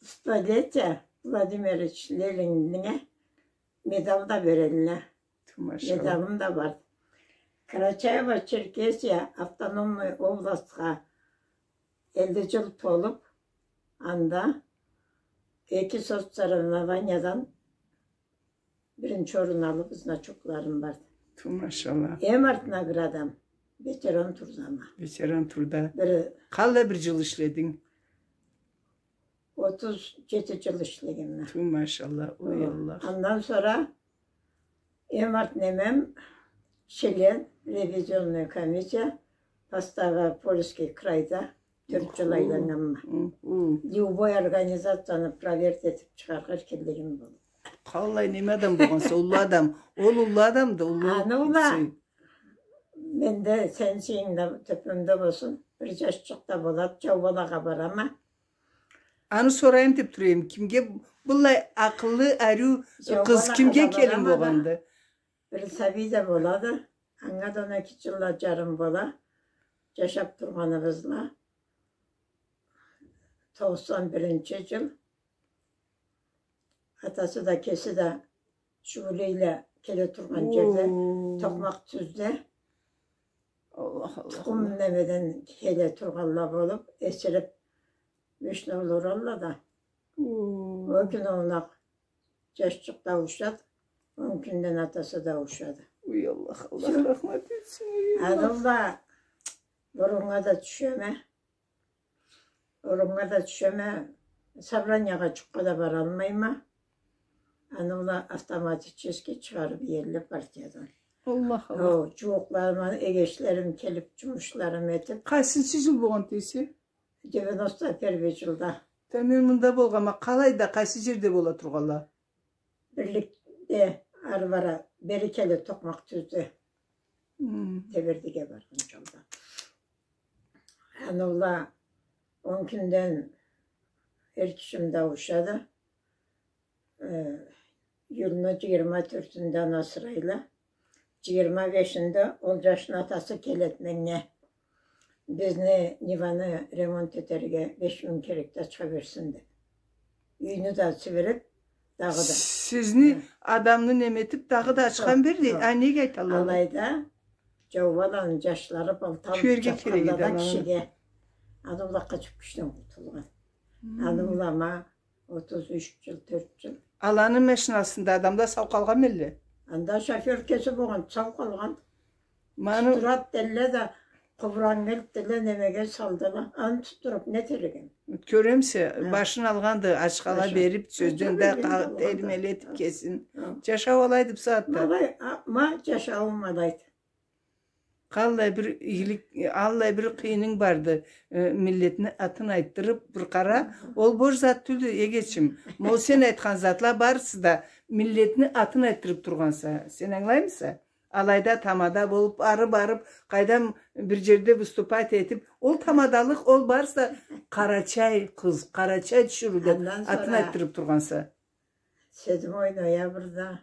столетие Владимир Ильич Ленинге медал да берелле. Ту, машалла. Медалым да бар. Карачаево-Черкесия автономный областха элли джыл толуб, анда эки соцсоревнованиядан биринчи орун алыб, значокларым барды. Ту, машалла. Эм арт наградам ветеран труда. Ветеран труда. Бир... Къаллай бир джыл ишлединг? Отуз джети джыл ишлегенме. Ту, машалла. Ой, Аллах. Андан сора эм арт немем член ревизионная комиссия по Ставропольский крайда тёрт джыл айланнганма. Любой организацияны проверка этиб чыгъаргъа эркинлигим болуб. Къаллай неме адам болгъанса, уллу адам. Ол уллу адамды, уллу. Аны ула менде, сен сыйынгда, тёпемде болсун, бир джашчыкъ да болады, Джаубалагъа барама. Аны сорайым деб тура эдим. Кимге, быллай акъыллы, ариу къыз кимге келин болгъанды? Бир сабий да болады. Анга да он эки джылла джарым бола. Джашаб тургъаныбызла. Токъсан биринчи джыл. Атасы да, кеси да Жигулиле келе тургъан джерде, Токъмакъ тюзде. Аллах, Аллах, тукъум немеден келе тургъанла болуб, эсириб, мешнаула уралла да. Ол кюн ол окъ джашчыкъ да ауушады, ол кюнден атасы да ауушады. Уй, Аллах, Аллах рахмат этсин, уй, Аллах. Аны бла буруннга да тюшеме. Буруннга да тюшеме, собраниягъа джукъгъа да баралмайма. Аны бла автоматически чыгъарыб иелле партиядан. Аллах, Аллах. О, джууукъларым, эгечлерим келиб, джумушларын этиб. Къайсынчы джыл болгъан дейсе? Девяносто первый джылда. Да мен мында болгъанма, къалайда, къайсы джерде бола тургъанла? Бирликде ары бара, бери келе Токъмакъ тюзде. Тебердиге баргъан джолда. Аны бла он кюнден эр кишим да ауушады. Э, июлну джыйырма тёртюнден асырайла. Джыйырма бешинде ол джашны атасы келеди меннге. Бизни Ниваны ремонт этерге беш минг керекди, ачха берсин деб. Юйню да ачыб бериб, дагъыда. Сизни адамны неме этиб, дагъыда ачхан берди. А, неге айталла? Алайда Джаубаланы джашлары балталыб кюерге керек эди, джатханла да кишиге. Аны бла къачыб кючден къутулгъан. Аны бла ма отуз юч джыл, тёрт джыл. Аланы машинасында адамла сау къалгъанмы элле? Анда шофёр кеси болгъан, сау къалгъан. Тутдурады делле да, къубраннга элтдиле, немеге салдыла. Аны тутдуруб не этерик эдим? Кёремисе, башын алгъанды, ачхала бериб, сёзден да термелетиб кесин. Джашау алайды бусагъатда. Ма джашауум алайды. Къаллай бир игилик, аллай бир къыйынынг барды, э, миллетни атын айтдырыб бир къара, ол бош зат тюлдю, эгечим. Ма ол сен айтхан затла барысы да миллетни атын айтдырыб тургъанса, сен ангылаймыса? Алайда тамада болуб, ары барыб, къайдам бир джерде выступать этиб, ол тамадалыкъ, ол барысы да къарачай къыз, къарачай тиширыу деб атын айтдырыб тургъанса. Седьмой ноябрьда,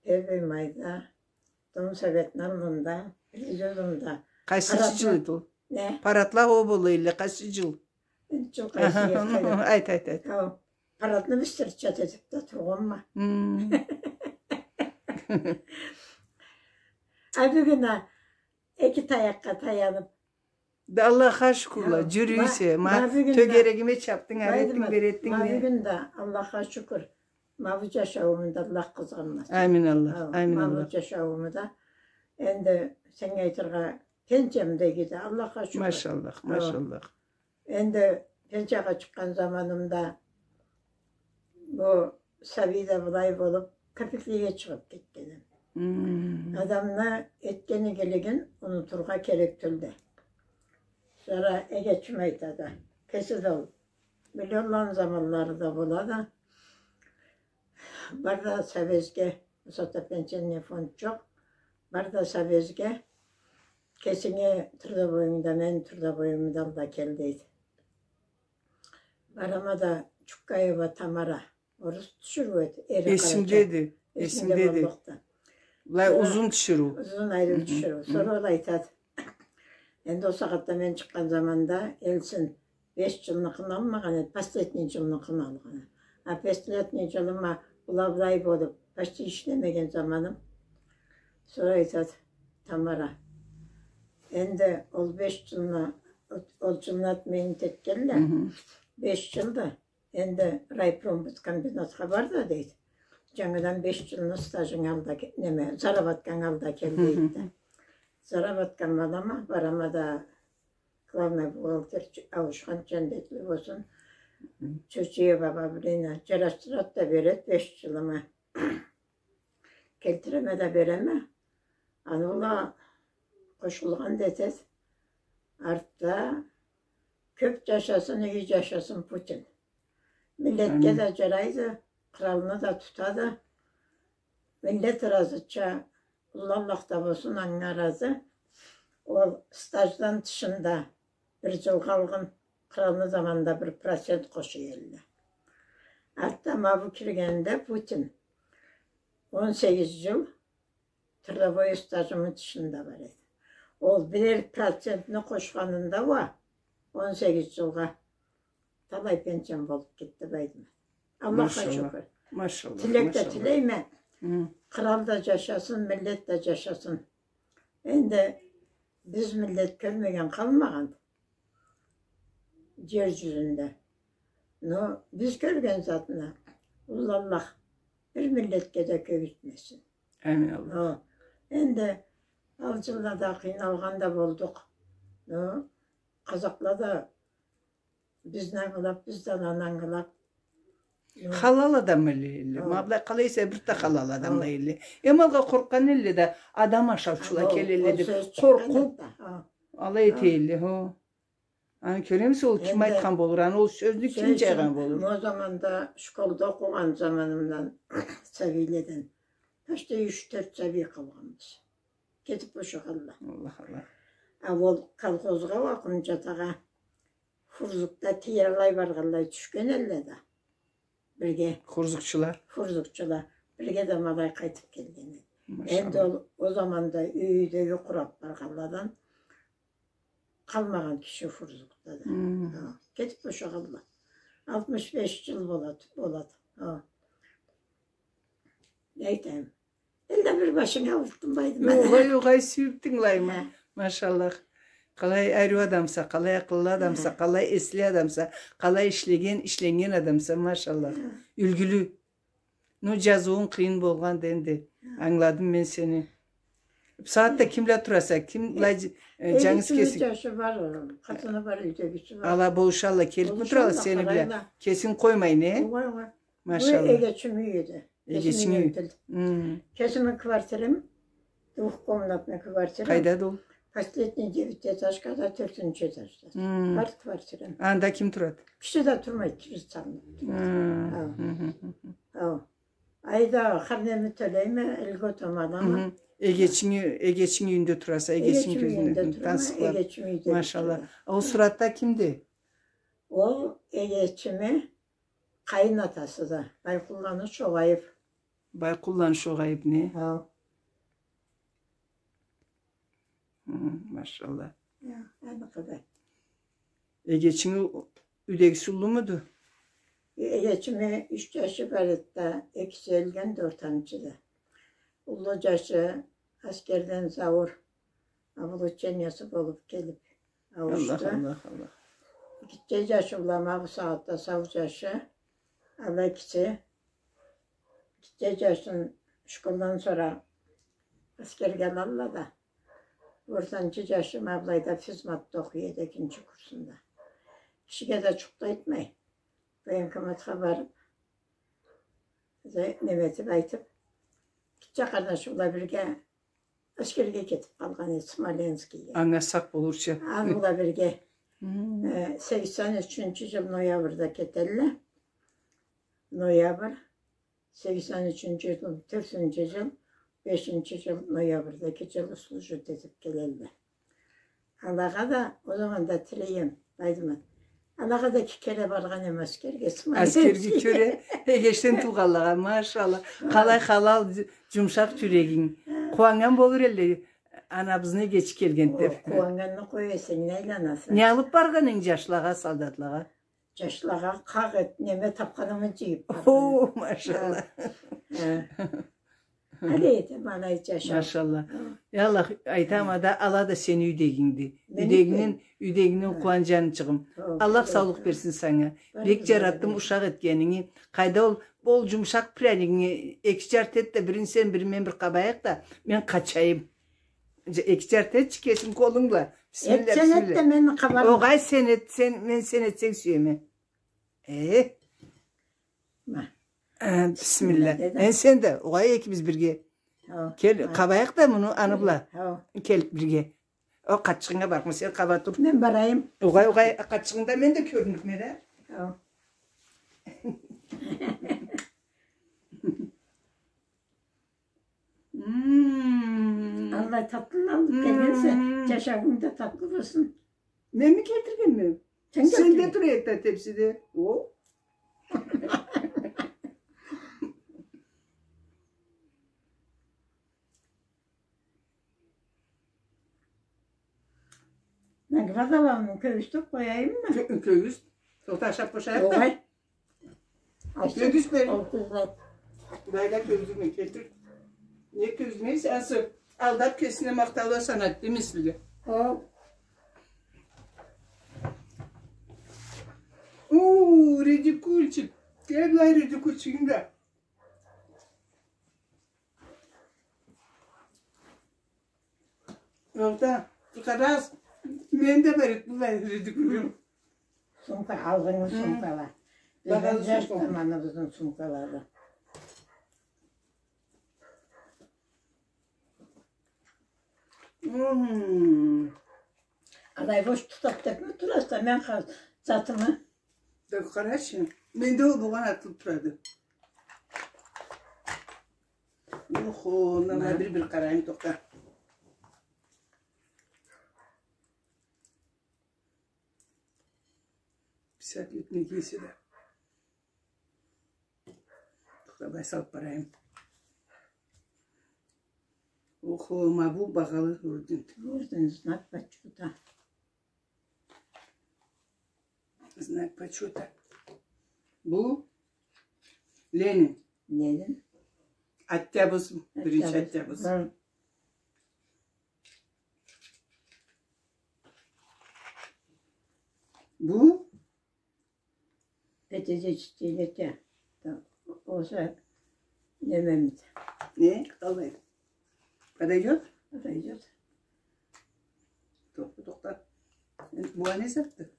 первый майда, Дом советни аллында, президиумда. Къайсынчы джыл эди ол? Не? Парадла о бола элле, къайсы джыл? Энди джыл къайсы эди? Айт, айт, айт. Хау, парадны биз встречать этиб да тургъанма. А бюгюн а эки таякъгъа таяныб, Да Аллахха шукурла, джюрюйсе, ма тёгерегиме чабдынг, ары этдинг, бери этдинг, ма бюгюн да Аллахха шукур. Ма бу джашаууму да Аллах къызгъанмасын. Амин Аллах, амин Аллах. Ма бу джашаууму да, энди сеннге айтыргъа, пенсиям да иги да, Аллахха шукур. Машаллах, машаллах. Энди пенсиягъа чыкъгъан заманымда бу сабий да былай болуп, кёпюклеге чыгъып кетгеним. Хм. Адамны этген игилигин унутургъа керек тюлдю. Сора эгечим айтады. Кеси да ол. Миллионланы заманлары да болады. Бар да Совезге, бусагъатда пенсионный фонд жокъ. Бар да Совезге, кесинги трудовойюнгда, мени трудовойюмю да ал да кел, дейди. Барама да, Чуккаева Тамара, орус тиширыу эди, эри къарачай. Эсимдеди, эсимдеди. Эсимде боллукъду. Былай узун тиширыу. Узун, айры тиширыу. Сора ол айтады. Энди ол сагъатда мен чыкъгъан заманда Эльцин беш жылныкъын алмагъан эди, последний жылныкъын алгъан эди. А последний жылыма былай-былай болуп, почти ишлемеген заманым. Сора айтады Тамара. Энди ол беш жылны, ол жылны отменить этгенле. Беш жылды. Энди райпромбыткомбинатха бар да, дейди. Жангыдан беш жылны стажынгы ал да ке-, неме, заработкангы ал да кел, дейди да. Заработкамы алама, барама да, главный бухгалтер Ч-, Ауушхан, жаннетли болсун, Чурчиева Бабрина, жарашдырады да береди беш жылымы. Келтиреме да береме. Аны бла къошулгъан да этеди. Артда кёп жашасын, иги жашасын Путин. Миллетге да жарайды, къралны да тутады. Миллет ыразыча, уллу Аллах да болсун, анга ыразы. Ол стаждан тышында бир жыл къалгъан къралны заманында бир процент къоша элле. Артда ма бу киргенде Путин он сегиз жыл трудовой стажымы тышында бар эди. Ол бирер процентни къошханында уа он сегиз жылгъа талай пенсиям болуп кетди, Байдымат. Аллахха шукур. Машаллах. Тилек да тилейме. Кърал да жашасын, миллет да жашасын. Энди биз миллет кёрмеген къалмагъан жер жюзюнде. Но биз кёрген затны Уллу Аллах бир миллетге да кёргюзтмесин. Амин, Аллах. Хо. Энди ал жыллада къыйналгъан да болдукъ. Но къазакъла да бизни ангылап, биз да аланы ангылап. Халал адам элле. Хо. Ма былай къалай эсе, бир да халал адамла элле. Эм алгъа къоркъгъан элле да, адам ашаучула келелле деп къоркъуп, алай эте элле. Хо. Аны кёремисе, ол ким айтхан болур, аны ол сёзню ким жайгъан болур? Ол заманда школда окъугъан заманымдан сабийледен почти юч-тёрт сабий къалгъанбыз. Кетип бошагъанла. Аллах, Аллах. А ол колхозгъа уа Къунчатагъа Хурзукда тиялай баргъанлай тюшген элле да. Бирге. Хурзукчула. Хурзукчула. Бирге да ма алай къайтып келген эди. Машаллах. Энди ол, ол заманда юй да юй къурап баргъанладан къалмагъан киши Хурзукда да. Хо, кетип бошагъанла. Алтмыш беш жыл болады, болады. Хо. Не айтайым? Элде бир башынг аурутдум, Байдымат. Огъай, огъай, сюйюп тынгылайма. Хо. Машаллах. Къалай ариу адамса, къалай акъыллы адамса, къалай эсли адамса, къалай ишлеген, ишленнген адамса, машаллах. Хо. Юлгюлю. Ну, жазыуунг къыйын болгъанды энди. Ангыладым мен сени. Бусагъатда ким бла тураса, ким бла, э, жангыз кесинг? Эгечими жашы бар, къатыны бар, юйдегиси бар. Ала болушалла, келипми турала сени бла? Болушалла, къарайла. Кесинг къоймай, не? Огъай, огъай. Машаллах. Бу эгечими юйю эди. Эгечинги юйю. Кесими квартирам, двухкомнатный квартира. Къайдады ол? Последний девятиэтажкада, тёртюнчю этажда. Хм. Бар квартирам. Анда ким турады? Киши да турмайды, кирит салынып турады. Хм. Хо. Хм, хм, хм, хм. Хо. Айда хар неми тёлейме, льготамы алама. Хм. Эгечинги, эгечинги юйюнде тураса, эгечинги юйюнде турама, тансыкълап. Эгечими юйде турама. Машаллах. Ол суратда кимди? Ол эгечими къайын атасыды, Байкъулланы Шогъаев. Байкъулланы Шогъаев, не? Хо. Хы, машаллах. Я, аны къадар. Эгечинги юйдегиси уллумуду? Эгечими юч жашы бар эди да, экиси ёлгенди, ортанчыды. Уллу жашы аскерден заур облучениясы болуп келип ауушду. Аллах, Аллах, Аллах. Гитче жашы бла ма бусагъатда сау жашы, ала экиси. Гитче жашын школдан сора аскерге алалла да. Ортанчы жашы ма былайда физматда окъуй эди, экинчи курсунда. Кишиге да джукъ да этмей. Военкоматха барыб, за-, неме этиб айтыб, гитче къарнашым бла бирге Аскерге кетиб къалгъан эди, Смоленскийге. Анга сакъ болурча. Аны бла бирге, э, сексен ючюнчю джыл ноябрда кетелле. Ноябрь, сексен ючюнчю джыл, тёртюнчю джыл, бешинчи джыл ноябрда эки джыл служить этиб келелле. Алагъа да ол заманда тилейме, Байдымат. Алагъа да эки кере баргъан эдим аскерге, Смоленскийге. Аскерге кёре, эгечден туугъанлагъа, машалла. Къалай халал, джу-, джумушакъ джюрегинг. Къууаннган болур элле, анабызны эгечи келгенди деб. О, къууаннганны къой, эсинге айланаса. Не алыб баргъан эдинг джашлагъа, солдатлагъа? Джашлагъа къакъ эт, неме табханымы джыйыб баргъан эдим. О, машалла. Ха. Алай этеме, алай джашаб. Машалла. Ха. Я Аллах, айтама да, ала да сени юйдегингди. Мени юйдегингден, юйдегингден къууан, джанчыгъым. Ха, Аллах саулукъ берсин санга. Бек джаратдым ушакъ этгенинги. Къайда ол, ол джумушакъ пряникни эки джарты эт да, бирин сен, бирин мен бир къабайыкъ да, мен къачайым. Дже-, эки джарты этчи кесинг къолунг бла. Бисмилла, бисмилла. Эт сен, эт да, мен къабарма. Огъай, сен эт, сен, мен сен этсенг сюеме. Э? Ма. Э, бисмилла. Бисмилла, деди. Э, сен да, огъай, экибиз бирге. Хо. Кел, къабайыкъ да муну аны бла. Хо. Кел бирге. О, къатчыгъынга барма, сен къаба тур. Мен барайым. Огъай, огъай, къатчыгъынгда мен да кёрюнюрме да. Хо. Мм. Аллай татлыны алыб келгенсе, мм, джашауунг да татлы болсун. Менми келтиргенме? Сен келтирген. Сенде тура эди да тепсиде. О. Наградаланы кёргюзтюб къояйыммы? Кё-, кёргюзт. Тохта, ашаб бошайыкъ да. Огъай. Кёргюзтме. Алкъышлай. Былайда кёргюзтме, келтир. Не кёргюзтмейсе, ансы алдаб кесине махтаулукъ санат, дейме сизге. О. Уу, редикульчик. Кел былай, редикульчигинг да. Тохта, къарагъыз, мен да бар эди былай редикулюм. Сумка, алгъынгы сумкала. Багъалы сумка. Бизни джаш заманыбызны сумкалары. Мм. Алай бош тутаб дебми тураса, мен къа-, затымы. Да къарачы, менде ол болгъан атылыб турады. Охо, мындан бир, бир къарайым, тохта. Писать этмегенсе да. Тохта, былай салыб барайым. Охо, ма бу багъалы орден. Орден, знак почёта. Знак почёта. Бу Ленин. Ленин. Октябрь, биринчи октябрь. Хы. Бу? Пятидесятилетие. Да, уже немемиз. Не? Къалай? Подойдёт? Подойдёт. Тохта, тохта. Энди бу не затды?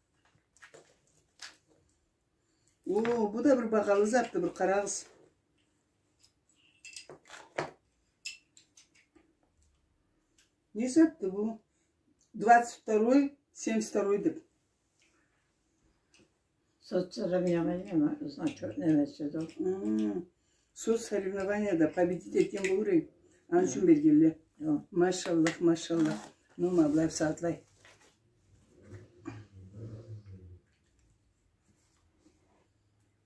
О, бу да бир багъалы затды, бир къарагъыз. Не затды бу? Двадцать второй, семьдесят второй деп. Соцсоревнованияда, значок немеси да. Мм. Соцсоревнованияда победить этген болур эдинг. Аны ючюн бергенле. Хо. Машаллах, машаллах. Ну, ма былай сагъатлай.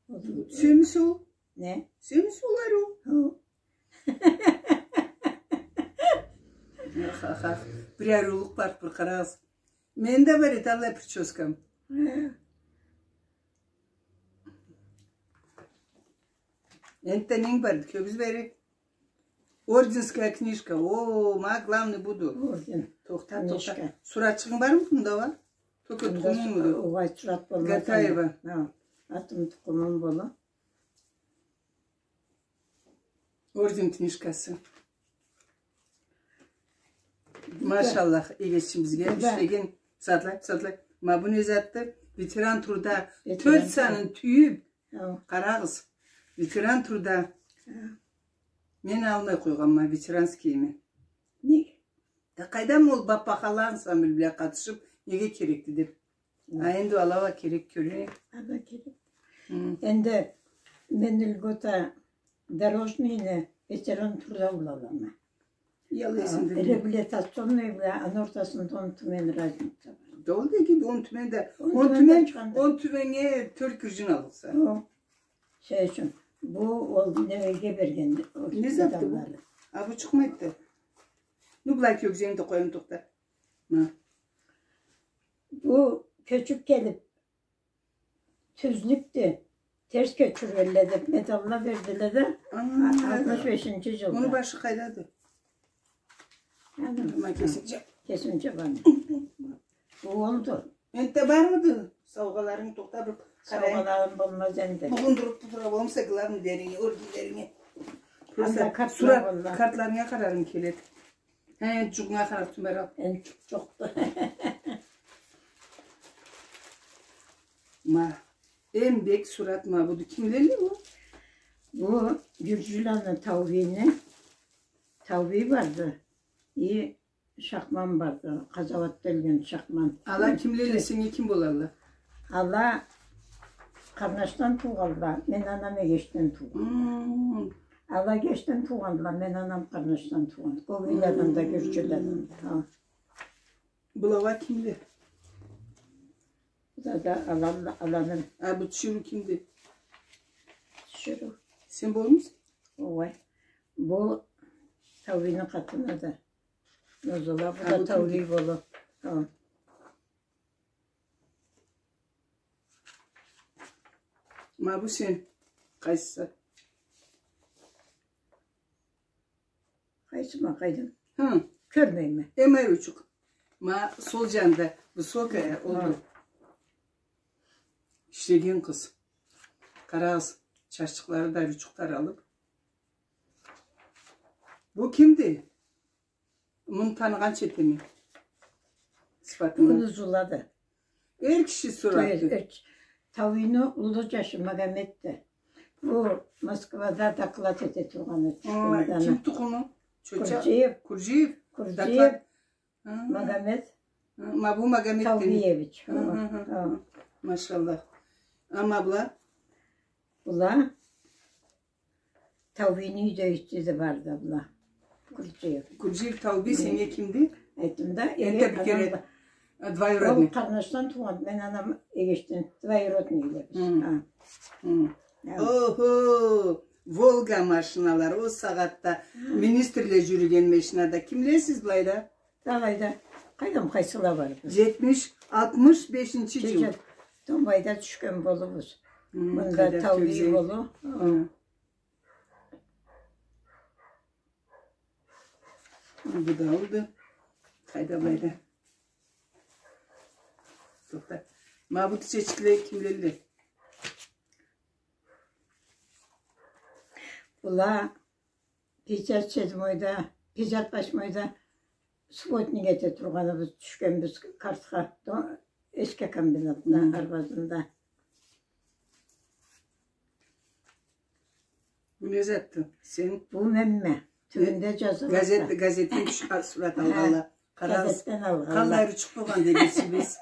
Сёмюсю. Не? Сёмюсю улару. Хо. Ха-ха. Бир ариулукъ бар, бир къарагъыз. Мени да бар эди аллай причёскам. Э. Энтда ненг барды, кёргюз бери. Орденская книжка. О, ма главный буду. Орден. Тохта, тохта. Книжка. Суратчыгъынг бармы мында, уа? Только тукъумунгмуду? Огъай, сурат болмаз. Гатаева. Ха. Атым, тукъумум бола. Орден книжкасы. Машаллах, эгечибизге ишлеген. Сагъатлай, сагъатлай. Ма бу не затды? Ветеран труда. Ветеран труда. Тёрт санын тюйюп. Хо. Къарагъыз. Ветеран труда. Хо. Мен алмай къойгъанма ветеранскийими. Неге? Да къайдам, ол баппахала ансамбль бла къатышып, неге керекди деп. Хо. А энди ала уа керек кёре. Ала керек. Хы. Энди мен льгота дорожныйни ветеран труда бла алама. Ала эсимде. Реабилитационный бла, аны ортасында он тюмен разница бар. Да ол да иги, он тюмен да. Он тюмен, он тюменнге тёрт гюржюн аллыкъса. Хо. Сёз ючюн, бу ол немеге берген, ол медаллары. Не затды бу? А бу чыкъмайды. Ну, былай кёгюзенг да къояйым, тохта. Ма. Бу кёчюп келип, тюзлюкдю, терс кёчюргенле деп медалла бердиле да, а, алтмыш бешинчи джылда. Муну башы къайдады? Ма кесинча. Кесинча баны. Бу олду. Энтда бармыды саугъаларынг, тохта, бир къарайым. Саугъаларым болмаз энди. Бугюн туруп тура болмаса, главныйлеринге, орденлеринге. Просто анда картла, сурат, болла. Картларынга къарарым келеди. Хе, джукънга къарап тюберал. Энди джукъ джокъду. Ма, эм бек сурат ма, бу да кимледи бу? Бу Гюрджюланы, Таубийни. Таубий барды. И Шахман барды, къазауатда ёлген Шахман. Ала кимледи, сеннге ким болалла? Ала Къарнашдан туугъанла, мен анам Эгечден туугъан. Хм. Ала Эгечден туугъанла, мен анам Къарнашдан туугъан. Гёгейледен да, Гюрджюледен да. Хо. Была уа кимле? Бу да, да аланы, аланы. А бу тиширыу кимди? Тиширыу. Сен болмуса? Огъай. Бу Таубийни къатынады. Нозала, бу да Таубий болур. Хо. Ма бу сен къайсыса? Къайсыма къайдам? Хы. Кёрмейме. Эм ариучукъ. Ма сол джанында, высокая, олду. Ишлеген къыз. Къарагъыз, чаччыкълары да ариучукъ таралып. Бу кимди? Муну таныгъанча этеме. Сыфатына. Муну Зулады. Эр киши сураты. Эр, эр киши. Таубийни уллу джашы Магометди. Бу Москвада доклад эте тургъан эди. Ха, ким тукъуму? Чоча? Курджиев. Курджиев? Курджиев. Доклад. Ха. Магомет. Ха, ма бу Магомет Таубиевич. Ха, ха, ха. Машаллах. А ма была? Была Таубийни юйдегиси да барды была. Курджиев. Курджиев Таубий сеннге кимди? Айтдым да, энтда бир кере, двоюродный. Ол Къарнашдан туугъан, мен анам Эгечден, двоюродныйле биз. Хы. Ха. Хы. Ха. Охо, Волга машиналары, ол сагъатда министрле джюрюген машинада. Кимлесиз былайда? Былайда. Къайдам, къайсыла барыбыз? Джетмиш, алтмыш бешинчи джыл. Томбайда тюшген болурбуз. Хы, мында къайдам, Таубий болур. Хы. Бу да олду. Къайда, былайда. Тохта. Ма бу тиширыуле кимлелле? Была пятьдесят седьмойда, пятьдесят восьмойда субботник эте тургъаныбыз, тюшгенбиз картха, до-, эски комбинатны арбазында. Бу не затды? Сен... Бу менме. Тюбюнде джазылгъан. Газет, газетден тюшюп сурат алгъанла. Къарагъыз. Газетден алгъанла. Къаллай ариучукъ болгъан дегенсиз.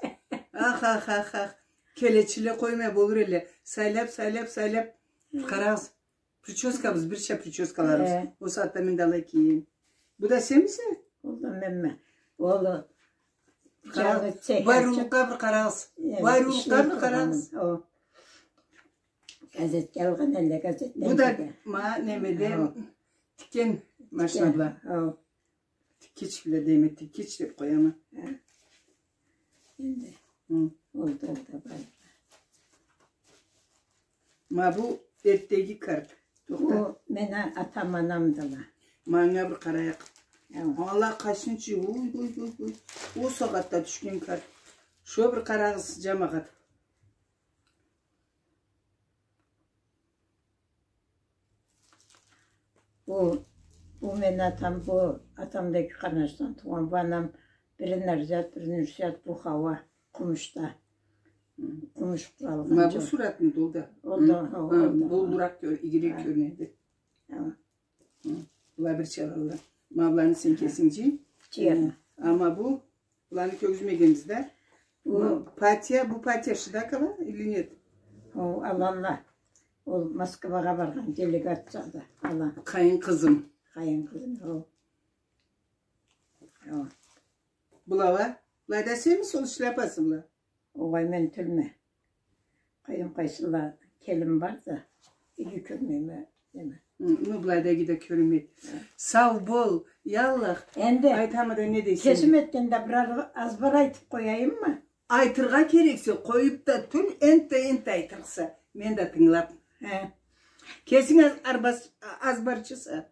Ах, ах, ах, ах. Келечиле къоймай болур элле. Сайлап, сайлап, сайлап. Къарагъыз. Прическабыз, бирча прическаларыбыз. Э. Ол сагъатда мен да алай кийген. Бу да сенмисе? Ол да менме. Ол джаны цех ачып. Бу ариулукъгъа бир къарагъыз. Э, бу ариулукъгъа бир къарагъыз. О. Газетге алгъан элле, газетден. Бу да ма немеде тикген машинала. О. Тиккеч бла дейме, тиккеч деп къояма. Хы. Энди. Хы. Ол да, ол да бар. Ма бу эртдеги карт. Тохта. Бу мени атам, анамдыла. Манга бир къарайыкъ. Хы. Ала къачан чы, ой, ой, ой, ой. Ол сагъатда тюшген карт. Шо бир къарагъыз, джамагъат. Бу, бу мени атам, бу атам да эки къарнашдан туугъан, бу анам, бири Нарзият, бири Нюрсият, бу Хауа, Къумушда. Кумуш къуралгъан. Ма бу суратмыды ол да? Ол да, ол да. Бу уллуракъ кё-, игирек кёрюнеди. Хы. Была бир чаралла. Ма быланы сен кесинг джый. Джыярма. Э, ама бу, быланы кёргюзмегенбиз да. Бу патия, бу патия Шидакова или нет? О, аланла. Ол Москвагъа баргъан делегацияда. Алан. Къайын къызым. Къайын къызым, о. О. Была уа? Былайда сенми, сол шляпасы была? Огъай, мен тюлме. Къайын къайсыла келин бар да, иги кёрмейме, неме. Хы, ну, былайда иги да кёрюнмейди. Хы. Сау бол, я Аллах. Энди айтама да, не дейсе? Кесим этгенде бир аз-, азбар айтып къояйыммы? Айтыргъа керексе, къоюп да тюл, энтда, энтда айтырыкъса. Мен да тынгылап. Хы. Кесинг аз-, арбас-, азбарчыса.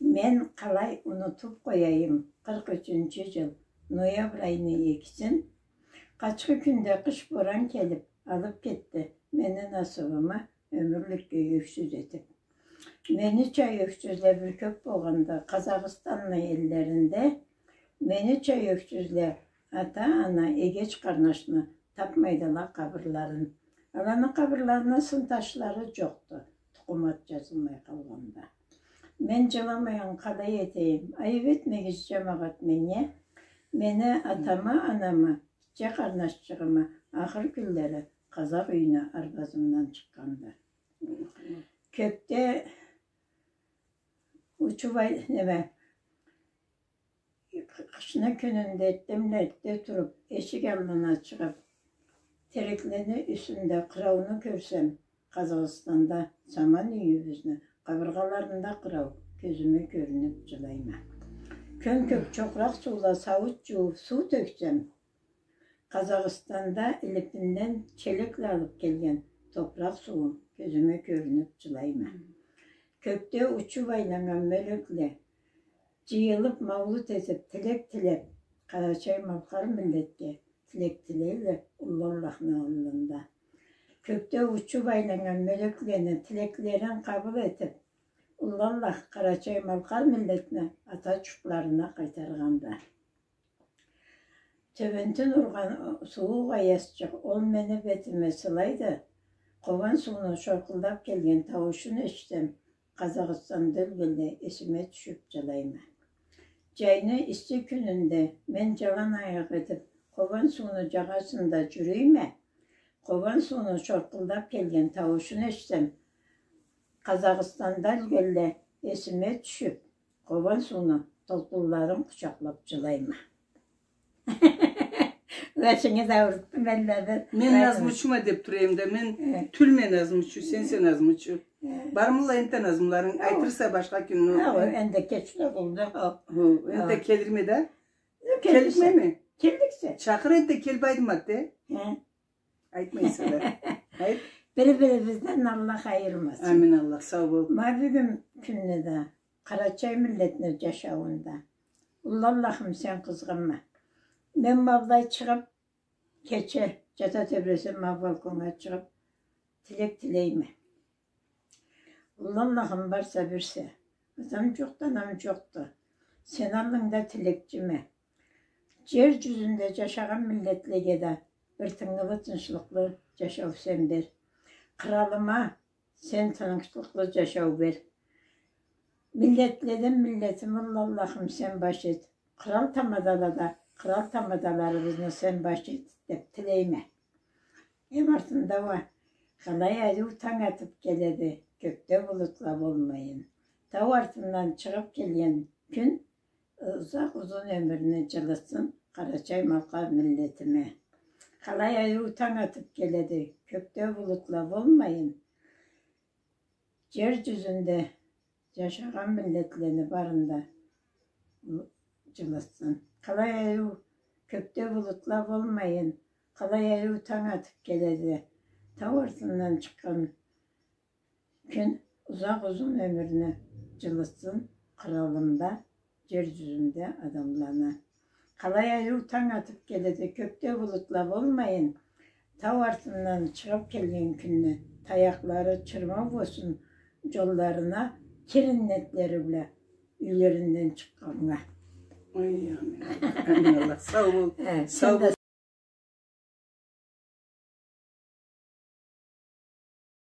Мен къалай унутуп къояйым, къыркъ ючюнчю джыл, ноябрь айны экисин, къачхы кюнде къыш боран келип, алып кетди мени насыбымы ёмюрлюкге ёксюз этип. Менича ёксюзле бир кёп болгъанда Къазахстанны эллеринде, менича ёксюзле ата-ана, эгеч-къарнашны тапмайдыла къабырларын. Аланы къабырларына сын ташлары джокъду, тукъум ат джазылмай къалгъанда. Мен джыламайын къалай этейим? Айып этмегиз, джамагъат, меннге. Мени атамы, анамы, гитче къарнашчыгъымы ахыр кюнлери къазакъ юйюне арбазымдан чыкъгъанды. Кёкде учуп ай-, неме, Къышны кюнюнде эртденбла эртде туруп, эшик аллына чыгъып, тереклени юсюнде къырауну кёрсем, Къазахстанда саман юйюбюзню къабыргъаларында къырау кёзюме кёрюнюп, джылайма. Кён-кёк чокъракъ суула сауут джууп, суу тёксем, Къазахстанда илипинден челекле алып келген топуракъ суум кёзюме кёрюнюп, джылайма. Кёкде учуп айланнган мёлекле джыйылып, маулут этип, тилек тилеп, къарачай-малкъар миллетге тилек тилейле Уллу Аллахны аллында. Кёкде учуп айланнган мёлеклени тилеклерин къабыл этип, Уллу Аллах къарачай-малкъар миллетни ата джуртларына къайтаргъанда. Тёбентин ургъан сууукъ аязчыкъ, ол мени бетиме сылайды. Къобан сууну шоркъулдап келген тауушун эшитсем, Къазахстанда ёлгенлей эсиме тюшюп джылайма. Джайны исси кюнюнде мен джалан аякъ этип, Къобан сууну джагъасында джюрюйме. Къобан сууну шоркъулдап келген тауушун эшитсем, Къазахстанда ёлгенлей эсиме тюшюп, Къобан сууну толкъунларын къучакълап джылайма. Башынгы да аурутдум, мен да бир. Мен назмучума деп турайым да, мен тюлме назмучу, сенсе назмучу. Бармыла энтда назмуларынг, айтырса башха кюн. Хо, энди кеч да болду. Хо, энтда келирме да. Келирме? Келликсе. Чакъыр энтда, келбейдим атте. Айтмайса да. Айт. Бири-бирибизден Аллах айырмасын. Амин, Аллах, сау бол. Ма бюгюн кюнде да, къарачай миллетни джашауунда. Уллу Аллахым, сен къызгъанма. Мен ма былай чыгъып, кече, джата тебресем, ма балконнга чыгъып, тилек тилейме. Уллу Аллахым, барса бирсе, атам джокъду, анам джокъду. Сен аллынгда тилекчиме. Джер джюзюнде джашагъан миллетлеге да бир тынгылы, тынчлыкълы джашау сен бер. Къыралыма сен тынчлыкълы джашау бер. Миллетледен миллетими, Уллу Аллахым, сен баш эт. Къырал тамадалада къырал тамадаларыбызны сен баш эт, деп тилейме. Эм артында уа: къалай ариу танг атып келеди, кёкде булутла болмайын. Тау артындан чыгъып келген кюн узакъ узун ёмюрню джылытсын къарачай-малкъар миллетиме. Къалай ариу танг атып келеди, кёкде булутла болмайын. Джер джюзюнде джашагъан миллетлени барын да джылытсын. Къалай ариу кёкде булутла болмайын, къалай ариу танг атып келеди. Тау артындан чыкъгъан кюн узакъ узун ёмюрню джылытсын къыралымда, джер джюзюнде адамланы. Къалай ариу танг атып келеди, кёкде булутла болмайын, тау артындан чыгъып келген кюнню таякълары чырмау болсун джолларына, кир иннетлери бла юйлеринден чыкъгъаннга. Ой, амин. Амин, Аллах. Сау бол. Э, сау бол.